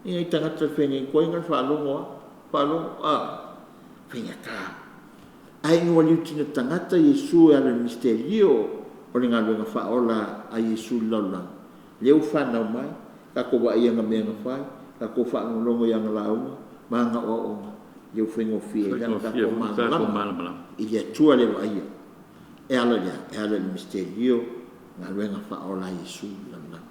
Ia i tagata feagai koe na faalogo a, faalogo a, faigata. Ae ina ua liutino tagata Iesu e ala i le mistelio o le galuega faaola a Iesu i le lalolagi, lea ua fanau mai, tatou vaai i ana mea na fai, tatou faalogologo i ana lauga ma ana aoaoga, lea ua faigofie ai ona tatou malamalama i le Atua le vaaia. E ala i le a? E ala i le mistelio galuega faaola a Iesu i le lalolagi.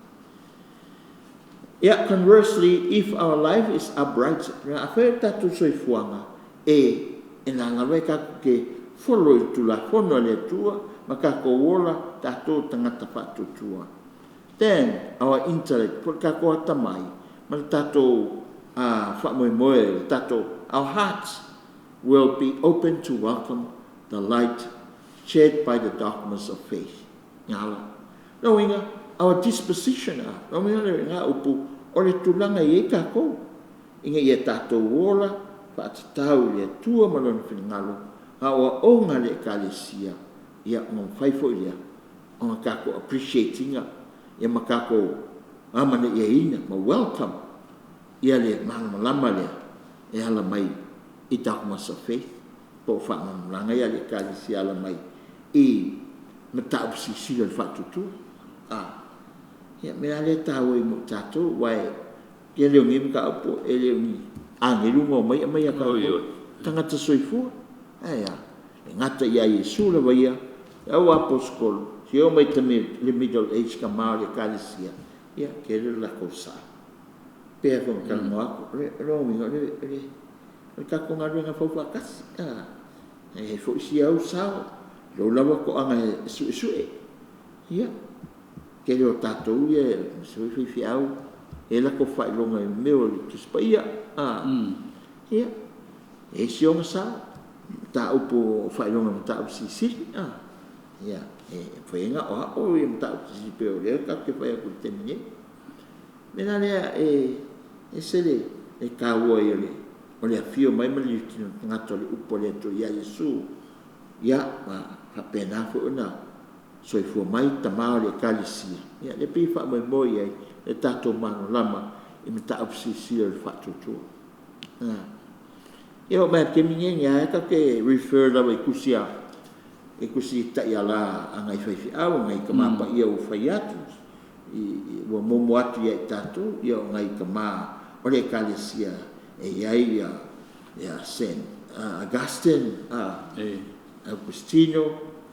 Yeah, conversely, if our life is upright, afai o tatou soifuaga e lava e tatou te follow i le Tulafono a le Atua ma tatou ola tatou tagata faatuatua, then our intellect, po o le tatou atamai ma le tatou faamoemoe, le tatou, our hearts will be open to welcome the light shed by the dogmas of faith. Ngala. Lona uiga, our disposition, lona uiga le ga upu, o le tulaga i ai tatou, ina ia tatou ola, faatatau i le Atua ma lona finagalo, aoaoga a le Ekalesia, ia ona mafai foi lea ona tatou appreciate ina, ia ma tatou amanaiaina, ma welcome ia le malamalama lea e ala mai i dogmas of faith, po o faamalamalamaga ia a le Ekalesia e ala mai i mataupu silisili o le faatuatua. Ia, mea lea e taua i mo tatou, aua e tele o nei mataupu e le o ni agelu na omai aumai ia tatou, tagata soifua. Ae a, e gata ia Iesu lava ia, e au aposetolo, se oo mai le middle age tama o le Ekalesia, ia tele le latou sao. Pei foi ona talanoa atu, o lona uiga, o le tatou galuega fau faatasi. E foi si au sao, lou lava toaga e suesue. Ia, tele o tatou ia, se foi faifeau, e latou faailoga i mea o le Tusi Paia. Ia, e isi ona sao, mataupu o faailoga mataupu silisili. Ia, e mafai ai ona aoao ia mataupu silisili pei o lea tatou te fai atu i le taimi nei. Mea la lea e ese le taua ai o le afio mai ma le liutino tagata o le upu a le Atua ia Iesu. Ia, ma faapena foi ona soifua mai tama o le Ekalesia. Ia, le pei faamoemoe i ai le tatou malamalama i mataupu silisili o le faatuatua. Ia, o mai taimi nei nei tatou te refer lava i tusi a i tusi taiala a nai faifeau, nai tama paia ua fai atu, ua momo atu ia i tatou, ia o nai tama o le Ekalesia e i ai ia Saint Augustine, Augustino,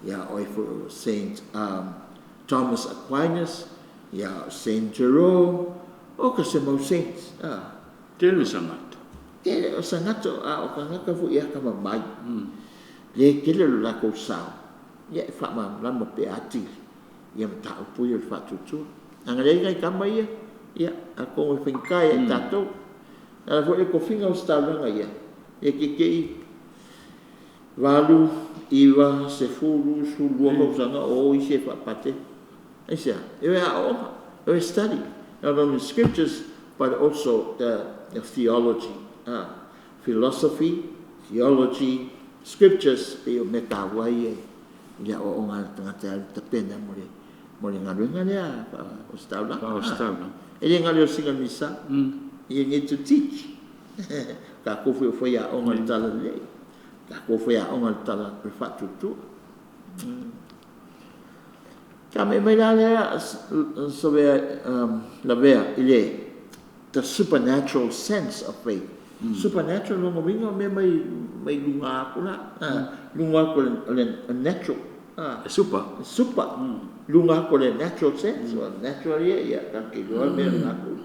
ia o ai foi o Saint Thomas Aquinas, ia Saint Jerome, o ka se mau saints. Tele sagato. Tele o sagato, a o tagata foi ia atamamai. Le tele o le latou sao, ia e faamalamalama pe atili ia mataupu ia o le faatuatua. Agalelei nai tama ia, ia, atonu e faigata ia i tatou. Ala foi le tofiga o ositaulaga ia, e tietei 8, 9, 10, 12 tausaga o isi e faapate. Aisea? E o aoaoga, e o study, not only scriptures, but also the theology, philosophy, theology, scriptures, pei o mea taua ia i le aoaoga a le tagata e alu tapena mo le galuega lea ositaulaga. Ositaulaga. E le galo o sina misa. You need to teach. Tatou foi o fai aoga le tala lelei. Tatou foi aoga le tala le faatuatua. Ka me mai la lea sovea lavea i le the supernatural sense of faith. Supernatural lona uiga o mea mai mai luga atu la. Luga atu o le natural. E supa. E supa. Luga atu o le natural sense, o le natural ia, ia, tatou te iloa le mea lena atu.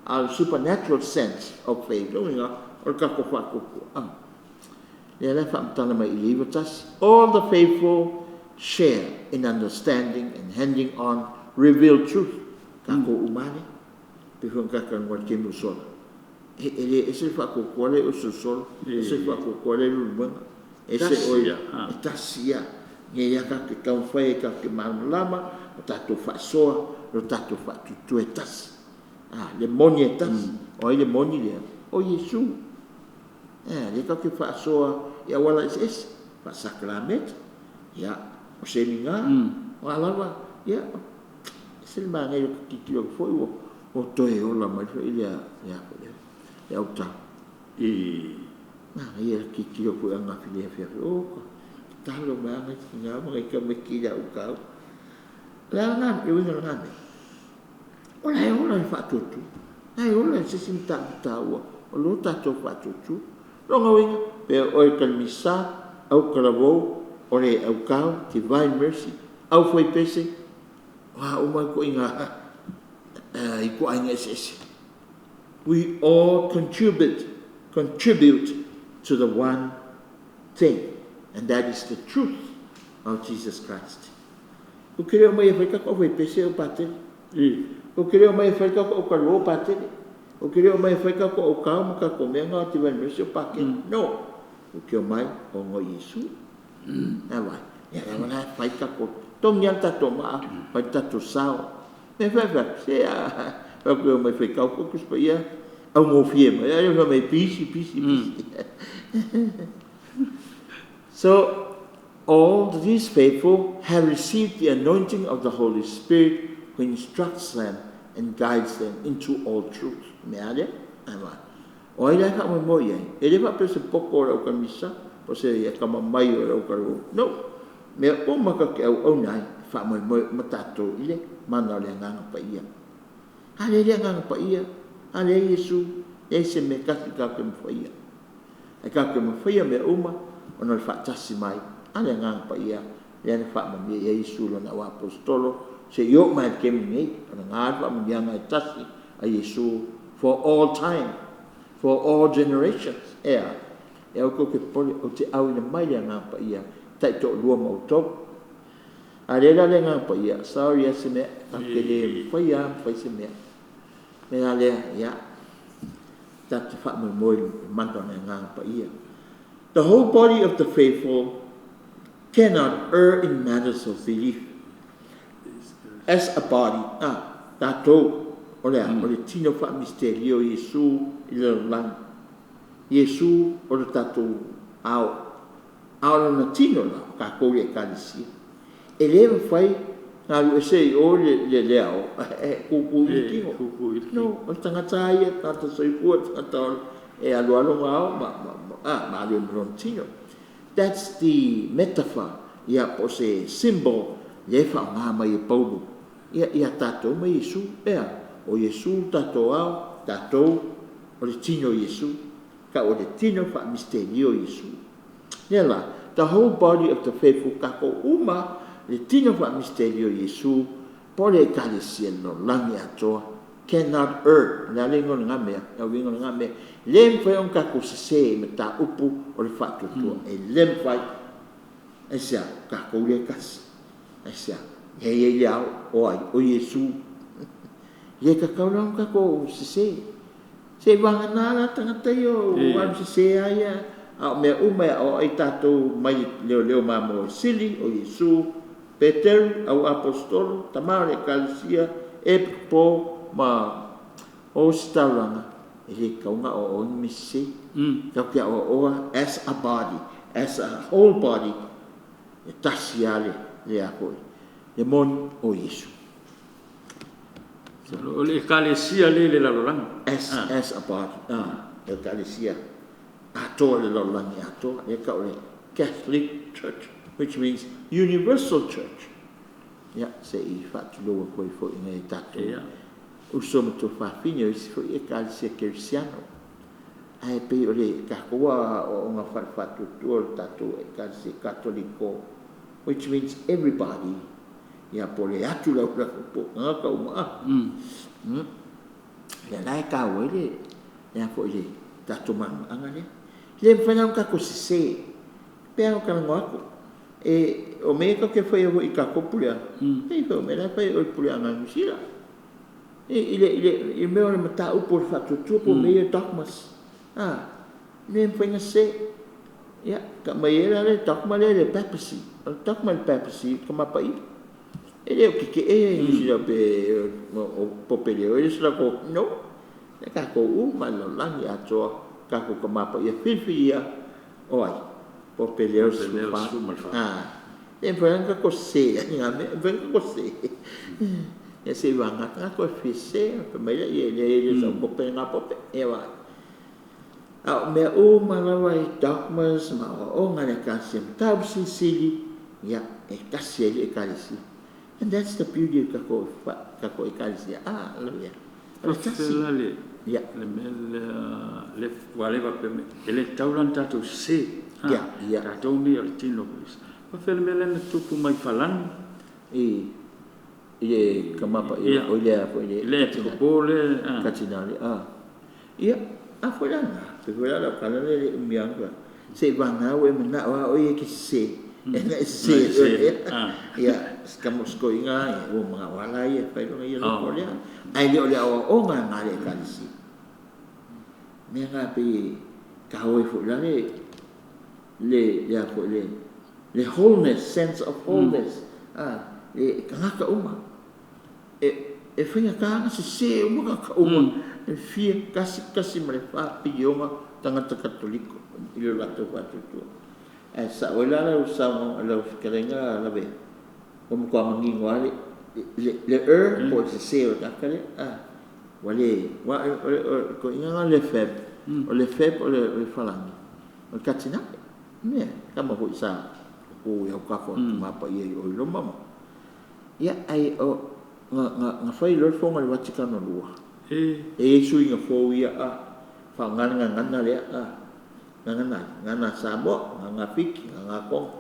A o le supernatural sense of faith, lona uiga, o le tatou faatuatua. Lea la e faamatala mai i le 91, All the faithful share in understanding and handing on revealed truth. Tatou uma lava lea. Pei foi ona tatou talanoa i le taimi ua sola, e le ese le faatuatua lea i Usolisolo, ese le faatuatua lea i Leulumoega, ese oe, e tasi lava. Nei lava tatou te taumafai ai tatou te malamalama ma tatou faasoa lo tatou faatuatua e tasi. Le moni e tasi. O ai le moni lea? O Iesu. Ea, lea tatou te faasoa i auala eseese, faasakalameta, ia, o semina, o a lava, ia, e ese le manaia o le tilotilo atu foi ua toe ola mai foi le a foi lea, le autao. Manaia le tilotilo atu ananafi i le afiafi, o, tatalo mai lava nai tina ma nai tamaiti i le autao. O le a lena, le uiga o lena mea? O la e ola le faatuatua. La e ola se isi mataupu taua o lo tatou faatuatua. Lona uiga, pe o oe Kalimisa, au talavou, o le autao, Divine Mercy, au fuaipese, o a uma ituaiga ituaiga eseese. We all contribute, contribute to the one thing, and that is the truth of Jesus Christ. Ou te le o mai e fai tatou aufaipese o Patele. Ou te le o mai e fai tatou aukalua o Patele. Ou te le o mai e fai tatou autao ma tatou mea na o Divine Mercy o Patele. No! Ou te omai ona o Iesu. A vai, lea lava la e fai tatou, togi lava le tatou maa, fai le tatou sao. Me fai fai atu, se a fai atu e omai e faitau atu Tusi Paia, augofie mai, a lea fai mai pisi, pisi, pisi. So, all these faithful have received the anointing of the Holy Spirit who instructs them and guides them into all truth. Mea lea, ai vai. O ai la e faamoemoe i ai? E le faapea o se poto o le aukanisa, po o se akamamai o le aukalua. No! Mea uma tatou te auauna ai, e faamoemoe uma tatou i le mana o le Agaga Paia. A leai le Agaga Paia, a leai Iesu, leai se mea e tasi tatou te mafaia. Ae tatou te mafaia mea uma ona o le faatasi mai a le Agaga Paia lea na faamanuia i ai Iesu i Lona auaposeitolo seia oo mai lava i le taimi lenei. O lena le faamanuiaga e tasi a Iesu for all time, for all generations. Ea, e aua tou te popole, ou te auina mai le Agaga Paia taitoalua ma outou. A leai la le Agaga Paia, sorry lava se mea, tatou te le mafaia lava ma fai se mea. O le mea la lea, ia, tatou te faamoemoe i le mana o le Agaga Paia. The whole body of the faithful cannot err in matters of belief. As a body, a, tatou, o le a? O le tino faamisitelio o Iesu i le lalolagi. Iesu o le tatou ao. A o lona tino la, o tatou le Ekalesia. E le mafai ona alu ese i o le le ao e kukū i le tino. No, o le tagata lava ia, tagata soifua, tagata ola, e alu lava lona ao ma, ma, ma, ma alu ai ma lona tino. That's the metaphor, ia, po o se symbol lea e faaaoga mai e Paulo ia, ia tatou ma Iesu. Ea, o Iesu le tatou ao, tatou o le tino o Iesu. Tau o le tino faamisitelio o Iesu. Lea la, the whole body of the faithful, tatou uma, le tino faamisitelio o Iesu, po o le Ekalesia lalolagi atoa, cannot err, o le a le igoa o lena mea, le uiga o lena mea, le mafai ona tatou sese i mataupu o le faatuatua, e le mafai. Aisea? O tatou lea e tasi. Aisea? Lea e i ai le ao, o ai? O Iesu. E le tatau la ona tatou sese. Seivagana la tagata ia ua alu sese lava ia, a o mea uma e aoao ai tatou mai le leoleo mamoe sili, o Iesu, Peteru, au Aposetolo, tama o le Ekalesia, Epikopo ma Ositaulaga, e le tatau ona aoaoa ni mea sese. Tatou te aoaoa as a body, as a whole body, e tasi lava le a foi, le moni o Iesu. O le Ekalesia lea i le lalolagi. As, as a body. Ah, le Ekalesia atoa le lalolagi atoa. Lea tau o le Catholic Church, which means universal church. Ia, se i faatulou atu ai foi i nai tatou uso ma tuafafine o isi foi Ekalesia Kerisiano. Ae pei o le tatou aoaoga faale-faatuatua o le tatou Ekalesia Katoliko. which means everybody, ia po o le atu lau po o tagata uma a. Ia la e taua ai le le a foi le tatou malamalamaaga lea. E le mafai la ona tatou sese pei lava ona talanoa atu, e o mea ia tatou te faia foi i tatou puleaga, pei foi o mea la e fai e o i le puleaga a Niu Sila. I le mea o le mataupu o le faatuatua po o mea ia o dogmas, a, e le mafai ona sese. Ia, aumai ai la le dogma lea le Papacy. O le dogma i le Papacy, Tama Paia. E le o tetee Niu Sila pe o Pope Leo e le o se latou, no. E tatou uma lava i le lalolagi atoa, tatou Tama Paia filifilia o ai? Pope Leo XIV. A, e le mafai lava ona tatou sese ai i na mea, e mafai ona tatou sese? Ia seiavagana tagata toe fia sese ona fai mai lea, e leai e le o sau Pope lena Pope. Ia vaai. A o mea uma lava i dogmas ma aoaoga a le Ekalesia, mataupu silisili, ia, e tasi ai le Ekalesia. And that's the beauty o tatou tatou Ekalesia. Ah, lavea. O le tasi. Faafefea la le le mea lea le aua lea e faapea mai e le tatau la ona tatou sese, tatou nei o le tino o Keriso. Faafefea le mea lea na tupu mai Falani? I le Tama Paia o le a foi le Le popo le Katinali. Ah. Ia, a foi la lena, pei foi la o lau tala lea e le umi lava ona seiavagana ua e manao lava oe ia e te sese, e na e sese. Ia, si toeaina lava ua manao lava la ia e fai lona ia loto lea. Ae le o le aoaoga lena a le Ekalesia. O mea na pei e taua ai foi la le a foi le wholeness, sense of wholeness, le tagata uma. E faigata ona sese uma tagata uma, e fia 1.4 piliona tagata Katoliko i lo latou faatuatua. Ae sao ai la lau saunoaga lau fetalaiga Lavea, ua matua manino lava le po o le sese o le tagata lea. Ua le, aua o le toeaina lena o le Lefebvre, o Lefebvre o le Falani, o le Katinai, ioe, tama foi sa tutu i autafa o le Tama Paia i o i Roma ma. Ia, ae o, na fai loa le fono a le Vatikano II, e i ai suiga fou ia, faaaoga le gagana lea, gagana ai? Gagana a Samoa, gagana a Fiti, gagana a Toga.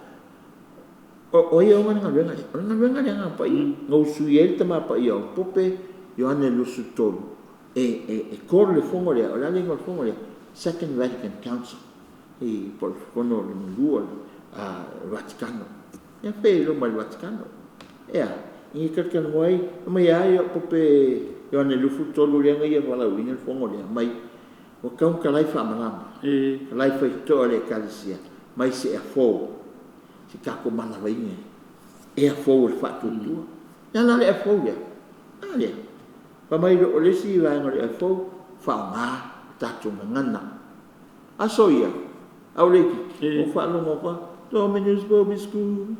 O ai e ona le galuega lea? O le galuega lea a le Agaga Paia, na usuia ai le Tama Paia o Pope Ioane 23 e call le fono lea, o le a le igoa o le fono lea? Second Vatican Council, po o le fono lona lua a le Vatikano. Ia fai ai loa ma le Vatikano. E a? Ina ia talatalanoa ai, fai mai a ia Pope Ioane 23 lea na ia valaauina le fono lea, mai ua tatau ona talai faamalama, talai faitotoa le Ekalesia mai se ea fou, se tatou manavaina, ea fou o le faatuatua. O le a la le ea fou lea? A lea. Fai mai o le isi vaega o le ea fou, faaaoga tatou gagana. Aso ia, a o le itiiti, ua ou faalogo atu lava, Dominus vobiscum,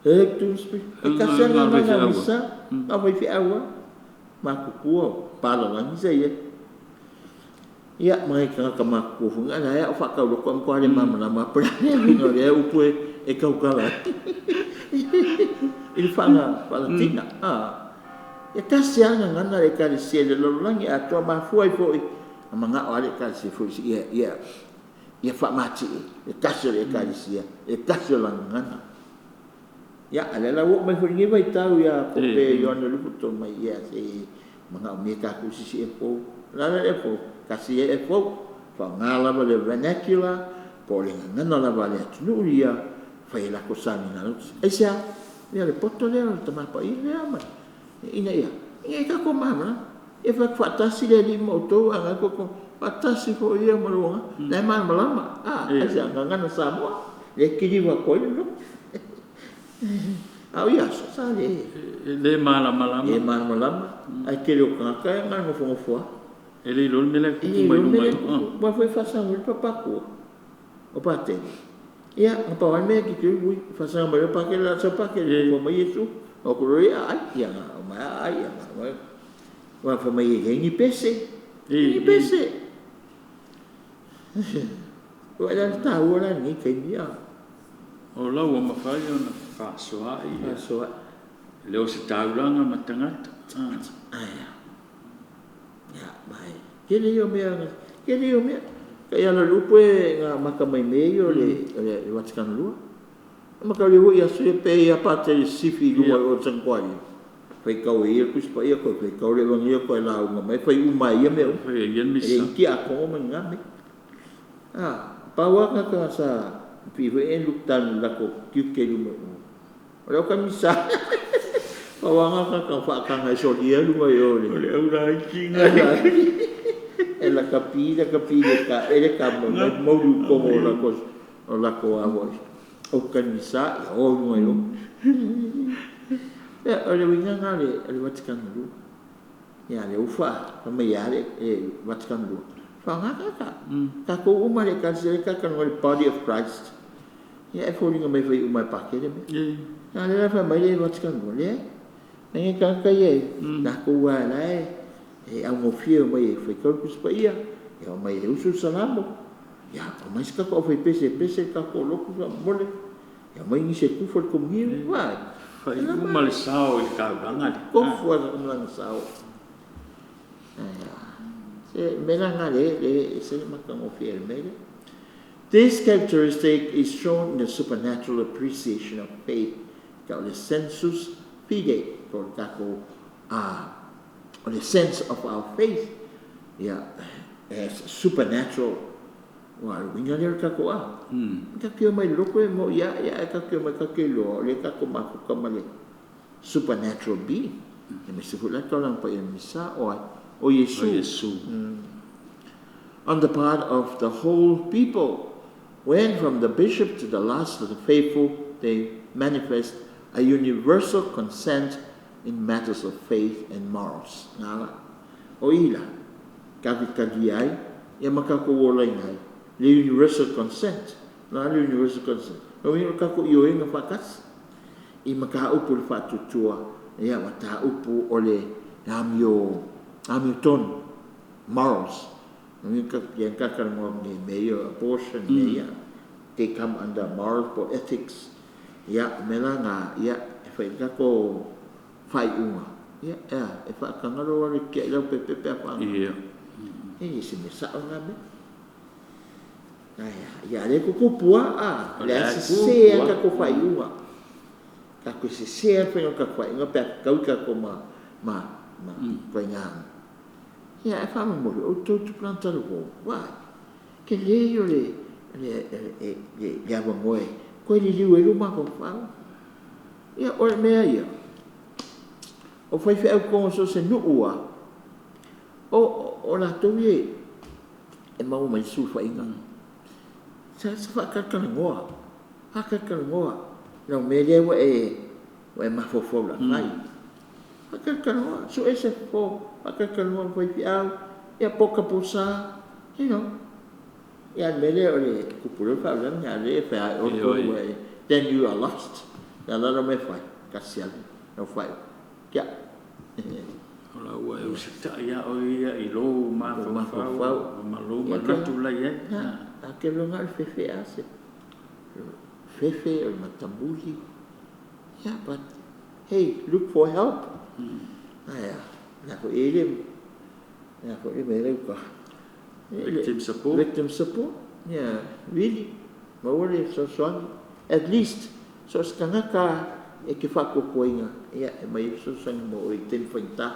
et cum spiritu. E tasi lava le gagana misa, na o faifeau lava. Matutua, palalagi sa i ai. Ia, ma nai tagata matutua foi na, la e faatau loto ae matua le malamalama lava po o le a le uiga o lea upu e tautala ai i le faalatina. E tasi lava le gagana a le Ekalesia i le lalolagi atoa, mafua ai foi na manao lava le Ekalesia foi ia faamatie le tasi o le Ekalesia, le tasi o lana gagana. Ia, a o lea la ua oo mai foi i lenei vaitau ia Pope Ioane 23 mai, ia se i manaomia tatou i se isi ea fou. O le a la le ea fou? Tasi ia ea fou, faaaoga lava le vernacular po o le gagana lava a le atunuu ia, fai ai latou sauniga lotu. Aisea? Ia o le poto lea o le Tama Paia lea ma ina ia tatou malamalama. Ia fai atu faatasi le Alii ma outou ae na tou faatasi foi ia ma lou agaga. La e malamalama. Aisea? Gagana Samoa, lea e kiliva atu ai le lotu. A o ia aso, sa le E le malamalama. Le malamalama, ae tele o tagata e na nofonofo lava. E le iloa le mea la e E tupu le mai iloa le luma mea i lea e o. tupu. Aua foi e faasaga mai le papa o Patele. Ia, na pau lava le mea e tilotilo, ui, faasaga mai loa Patele, o le a sau Patele e nofo mai Iesu. O atu loa ia aai, ia na omai aai, ia na omai. Aua fai mai e leai ni pese, leai ni pese. Ua la le taua la lenei taimi a. O lau ua mafai ona fefaasoaai ia. Fefaasoaai. E le o se taulaga ma tagata. Ae a? Ia, ma e tele ia o mea, tele ia o mea. Tai ala o le upu e na amata mai mea ia o le Vatikano II. Mataulia foi i aso ia pe i a pe a te sifi i luga o le Sagitório. Faitau e ia le Tusi Paia toe faitau le Evagelia toe lauga mai fai uma lava e ia mea uma. Fai e ia le E Misa. leai ni tiakono ma ni na mea. Pau lava tagata sa pipii foi e look down i le latou tiute i luma i o, o le aokanisa. Pau lava na o tagata na faataga e solia luga i o i le O le au laiti na. E lakapi lakapi i le taele ta mai moulu i totonu o latou o latou a foi aokanisa, ia o i luga i o. Ia, o le uiga lena o le Vatikano II. Ia a o lea ua fai mai lava le Vatikano II, faaaoga tagata. Tatou uma lava i le Ekalesia lea e talatalanoa i le Body of Christ. Ia ae foliga mai e fai uma lava e Pakele mea. A o lea la e fai mai le Vatikano II, leai, nai tagata ia latou lava o la e augofie e omai e faitau le Tusi Paia, ia omai e usu le Salamo, ia omai se tatou aufaipese e pese le tatou lotu faamolemole, ia omai nisi e tufa le Komunio. Ua Fai uma le sao i le taulaga lea. Tofu lava i le malaga sao. Se mea la lena lea e ese le matagofie o le mea lea. This characteristic is shown in the supernatural appreciation of faith, tau le sensus fidei, po o le tatou o le sense of our faith, ia, as supernatural. Aua o le uiga lea o le tatou a. Tatou te omai i le loto e moni lava, ae tatou te omai tatou te iloa o lea tatou te mafuta ma le supernatural being. Aemaise foi la le taulaga paia o le Misa, o ai? O Iesu. O Iesu. On the part of the whole people, when from the bishop to the last of the faithful, they manifest a universal consent in matters of faith and morals. Ngā la. O i la, tatou te talia ai, ia ma tatou olaina ai, le universal consent. O le a le universal consent? O lona uiga o le tatou ioega faatasi i mataupu o le faatuatua, ia mataupu o le amio, amiotonu, morals. Lona uiga lea na ta talanoa atu nei i mea ia o abortion, mea ia, they come under morals po o ethics. Ia, o mea la na, ia, e fai i ai le tatou faaiuga, ia, e a, e faataga lou alu e tiai leaupepe pe a faga. E le o se mea sao lena mea. Ae a, ia a o lea e tutupu lava, a, o lea e sese lava tatou faaiuga. Tatou te sese lava i le faiga o tatou faaiuga pe a fetaui tatou ma ma ituaiga. Ia ae faamolemole, o outou tupulaga talavou, vaai, tele ia o le le avanoa e toe liliu ai lou mafaufau. Ia, o le mea ia, o faifeau i totonu o so o se nuu lava, o latou ia e maua mai ai sulufaiga. Sa faatalatalanoa, faatalatalanoa lau mea lea ua e mafaufau o le a fai. Faatalatalanoa, sue se fofo, faatalatalanoa ma faifeau, ia poka pulsa, you know. Ia a o le mea lea o le tupu loa le faalavelave, a o lea e fai lava e outou then you are lost. O le a la lau mea e fai? Tasi alu lau faaiuga. Ia. O la ua e usitai lava oe ia i lou mafaufau ma lou manatu la e i ai. Ia, a te iloa na o le fefe lava se fefe o le matamuli. Ia, but hey, look for help. Ae a, o le a foi e i ai le, le a foi le mea la e i uta? Victim support. Victim support. Yeah, really. Maua le fesoasoani. At least, so o se tagata e te faatuatuaina, ia, e aumai ai le fesoasoani mo oe i taimi faigata.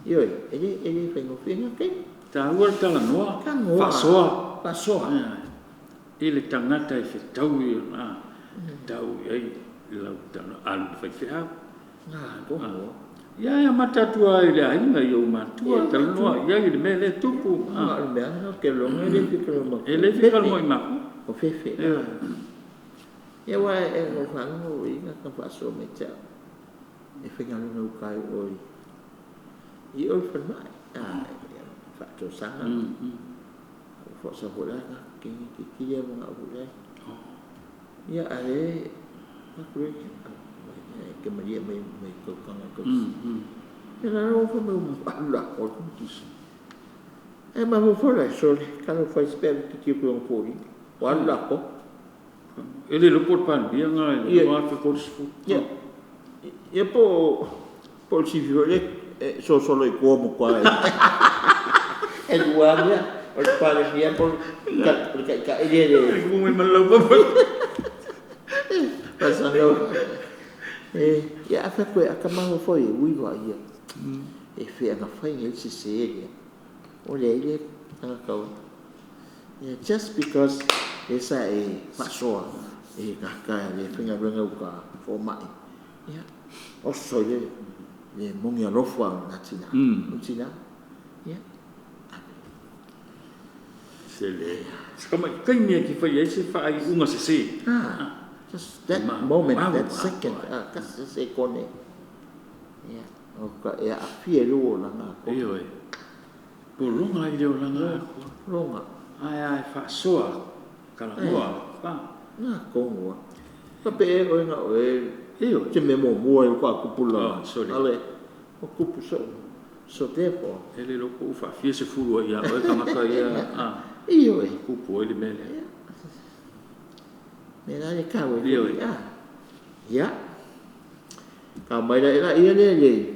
Ioe, e le, e le faigofie na taimi. Taua le talanoa, Talanoa. Faasoa. Faasoa. I le tagata e fetaui ona tau i ai lau talanoa, alu i le faifeau. Na, tomo. Ia e amata atu lava i le aiga i ou matua, talanoa i ai i le mea lea e tupu. Ma o le mea lena ou te lagona e le fia talanoa E le fia talanoa i matua. O fefe. Ia aua e ou faalogo i tagata faasoa mai te au e faigaluega i uta i o i o i le falemai, faatosana. Faasoa foi la toeitiiti lea manao foi lea. Ia a o lea e fai atu e te malie mai mai tausaga e tausi. Ia la ua fai mai ua alu le atoa le tamaitiiti. Ae mafaufau la, sole, talofa e se pe a tilotilo atu i ona foliga, ua alu le atoa. E le iloa po o le Palemia lena i le 2030. Ia, ia po o le sifi foi lea e solosolo i tua o matua e lua lava mea, o le Palemia po o le Taitai lea e le… Faasano. E, ia a fai a ka foi e ui va ia. E fe anga fai ngai se se ia. O le ile anga kau. Yeah, just because e sa e faasoa e kaka le faigaluega uka fomai. Ia, oso i le mogi alofa na tina. O tina. Ia. Se le. Se kama kaimi e ki fai ai se faaiuga sesē. Ah, just that moment, that second, ah, kasi se kone. Ia, o ka e aafia i lou olaga ko. Ioe. Pologa i le olaga akoa. Loga. Ae ae faasoa kalamoa. Pa. Na kongo. Ka pe e oe nga oe. Ioe. Te me mo mua i ka kupula. Oh, sorry. Ale, o kupu so. So therefore, E le loko u faafia sefulu ai ia oe tagata ia. Ah. Ioe. Kupu ai le mea lea. Me la le kawe. Ioe. Ah. Ia. Ka mai la ila ia le le.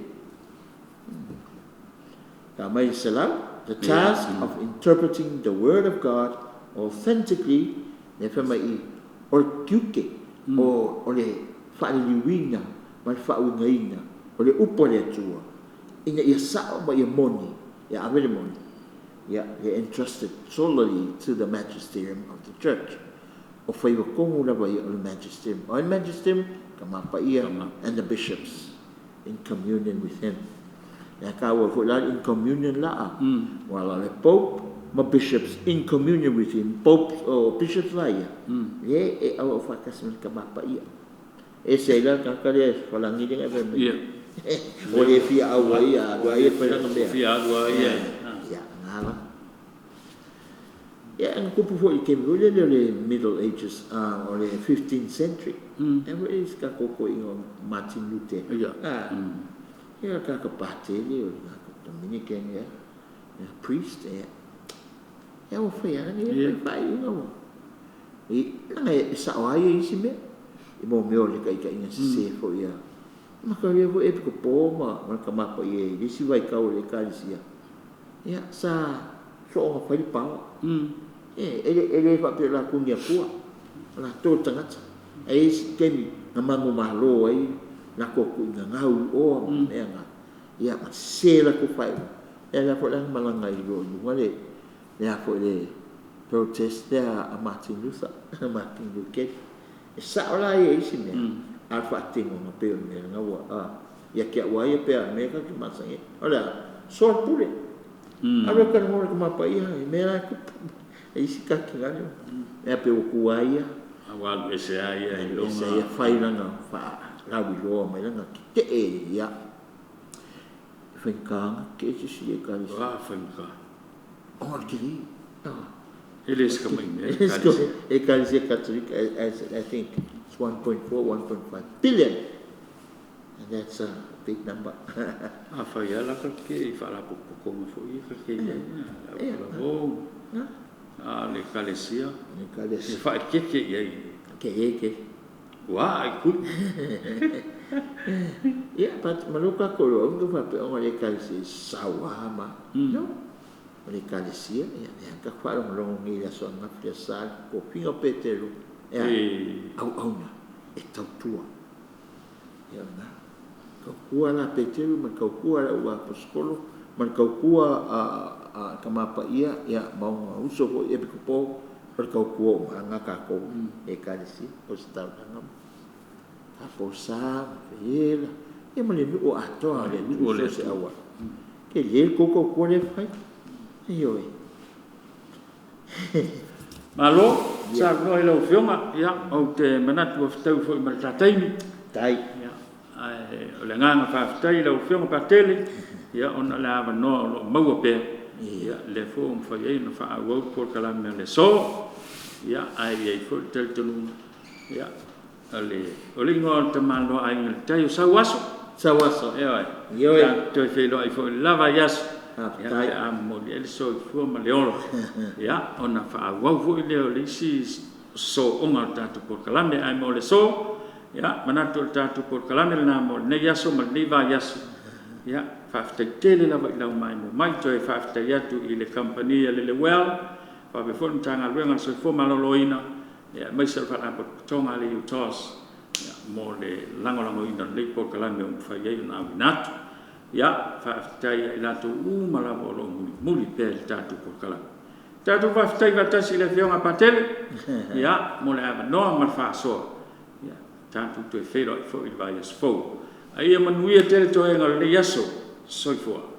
Ka mai selau. The task of interpreting the word of God authentically, le fa mai i o le tiute o le faaliliuina ma le faauigaina o le upu a le Atua ina ia sao ma ia moni ia ave le moni ia le entrusted solely to the magisterium of the church. O faiva kogu lava ia o le magisterium. O le magisterium, ka mapaia and the bishops in communion with him. Ia ka ua foi la in communion la a. Wala le Pope ma bishops in communion with him. Popes o bishops la ia. Le e au au whakasi ma ka mapaia. E se ila ka kare falangi le ngai me. Ia. O le fia au ai a wa ia whailanga mea. Fia alu ai ia. Ia, ngala. Ia, ang kupu foi ke mo le le Middle Ages, o le 15th century. E mo e ka koko ingo Martin Luther. Ia. Ah. Ia ka ka patele o ka Dominican ia. Ia priest ia. Ia o fai ana ia fai ingo mo. I nanga e sa o ai isi me. I mo meo le kai kai inga se fo ia. Ma ka ia e ko po ma ka mapa ia i si vai kau le kalisia. Ia sa so o fai pa. E ele ele fa pe la kunia pua. La to tangata. E isi kemi na mangu malo ai na ko ku inga ngau o me nga. Ia ma se la ko fai. E la fo la malanga i lo lu le le a fo le protest a Martin Luther, Martin Luther. E sa ola ia isi mea. A fa tingo nga pe o me nga wa a. Ia kia wa ia pe a me ka ki masangi. Ola so pule. A re ka mo ka mapa ia e me la ku. E isi ka ki ngale. E a pe o ku ai ia. A wa e se ai ia i E longa. se ia fai langa fa la wi loa mai langa ki te e ia. Whaikanga ke se si e ka Wa whainga. O ke ri. E le se ka mai mea. It's go e ka se Catholic I think it's 1.4 1.5 billion. And that's a big number. A whai ala ka ke i whaalapo pokonga fo i ka ke ia. Ia. A o Na? A le kalesia. Le E kalesia. whae keke ia i. Ke e ke. Wa ai kui. Ia, but maluka kolo, ungu fa pe onga le kalesia sawa ma. No. O le kalesia, ia, ia ka wharo longo ngi la so nga fia sa ko pinga Petero. Ia. E. Au au na e tautua. Ia na. Kau kua la Petero ma kau kua la ua apostolo ma kau kua a ka mapa ia ia maunga uso ko e ko po o kau kua o nga ka ko e kalesia o se tau nga. A po sa fela. Ia ma le nu o atoa le nu O le o se awa. Ke le ko ko ko le fai. Ioe. Malo, sa noa i lau fionga, ia, au te manatu o whitau foi ma le tātaimi. Tai. Ia, ai, o le nganga whawhitai lau fionga patele, ia, ona le awa noa o lo maua pea. Ia, le fo o mwhai ei na wha au au kalame o le so. Ia, ai ai fo le telitonunga. Ia, o le ingoa o le tamaloa ai le tai o sau aso. Sau aso. Ia, oi. Ioe. Ia, toi whenua i fo le lava i aso. Ah, Ia, tai. pe a moli ele so i fua ma le olo. Ia, ona wha au au le o le isi so onga o tātou polokalame ai mo le so. Ia, manatu o le tātou polokalame le nā mo le nei aso ma le nei vai aso. Ia, whaaftai tele lava i lau mai mo mai toe whaaftai atu i le kampani a Lele Well. Whaape fo le mtanga luenga le soifua maloloina. Ia, mai se whaalapotopotoga a le UTOS. Ia, mo le lagolagoina o lenei polokalame ua mafai ai ona auina atu. Ia, faafetai ia i latou uma lava o lo o mulimuli pea i le tatou polokalame. Tatou faafetai faatasi i le Afioga ia Patele, ia, mo le avanoa ma le faasoa. Ia, tatou toe feiloai foi i le vaiaso fou. A ia manuia tele toega o lenei aso. Soifua.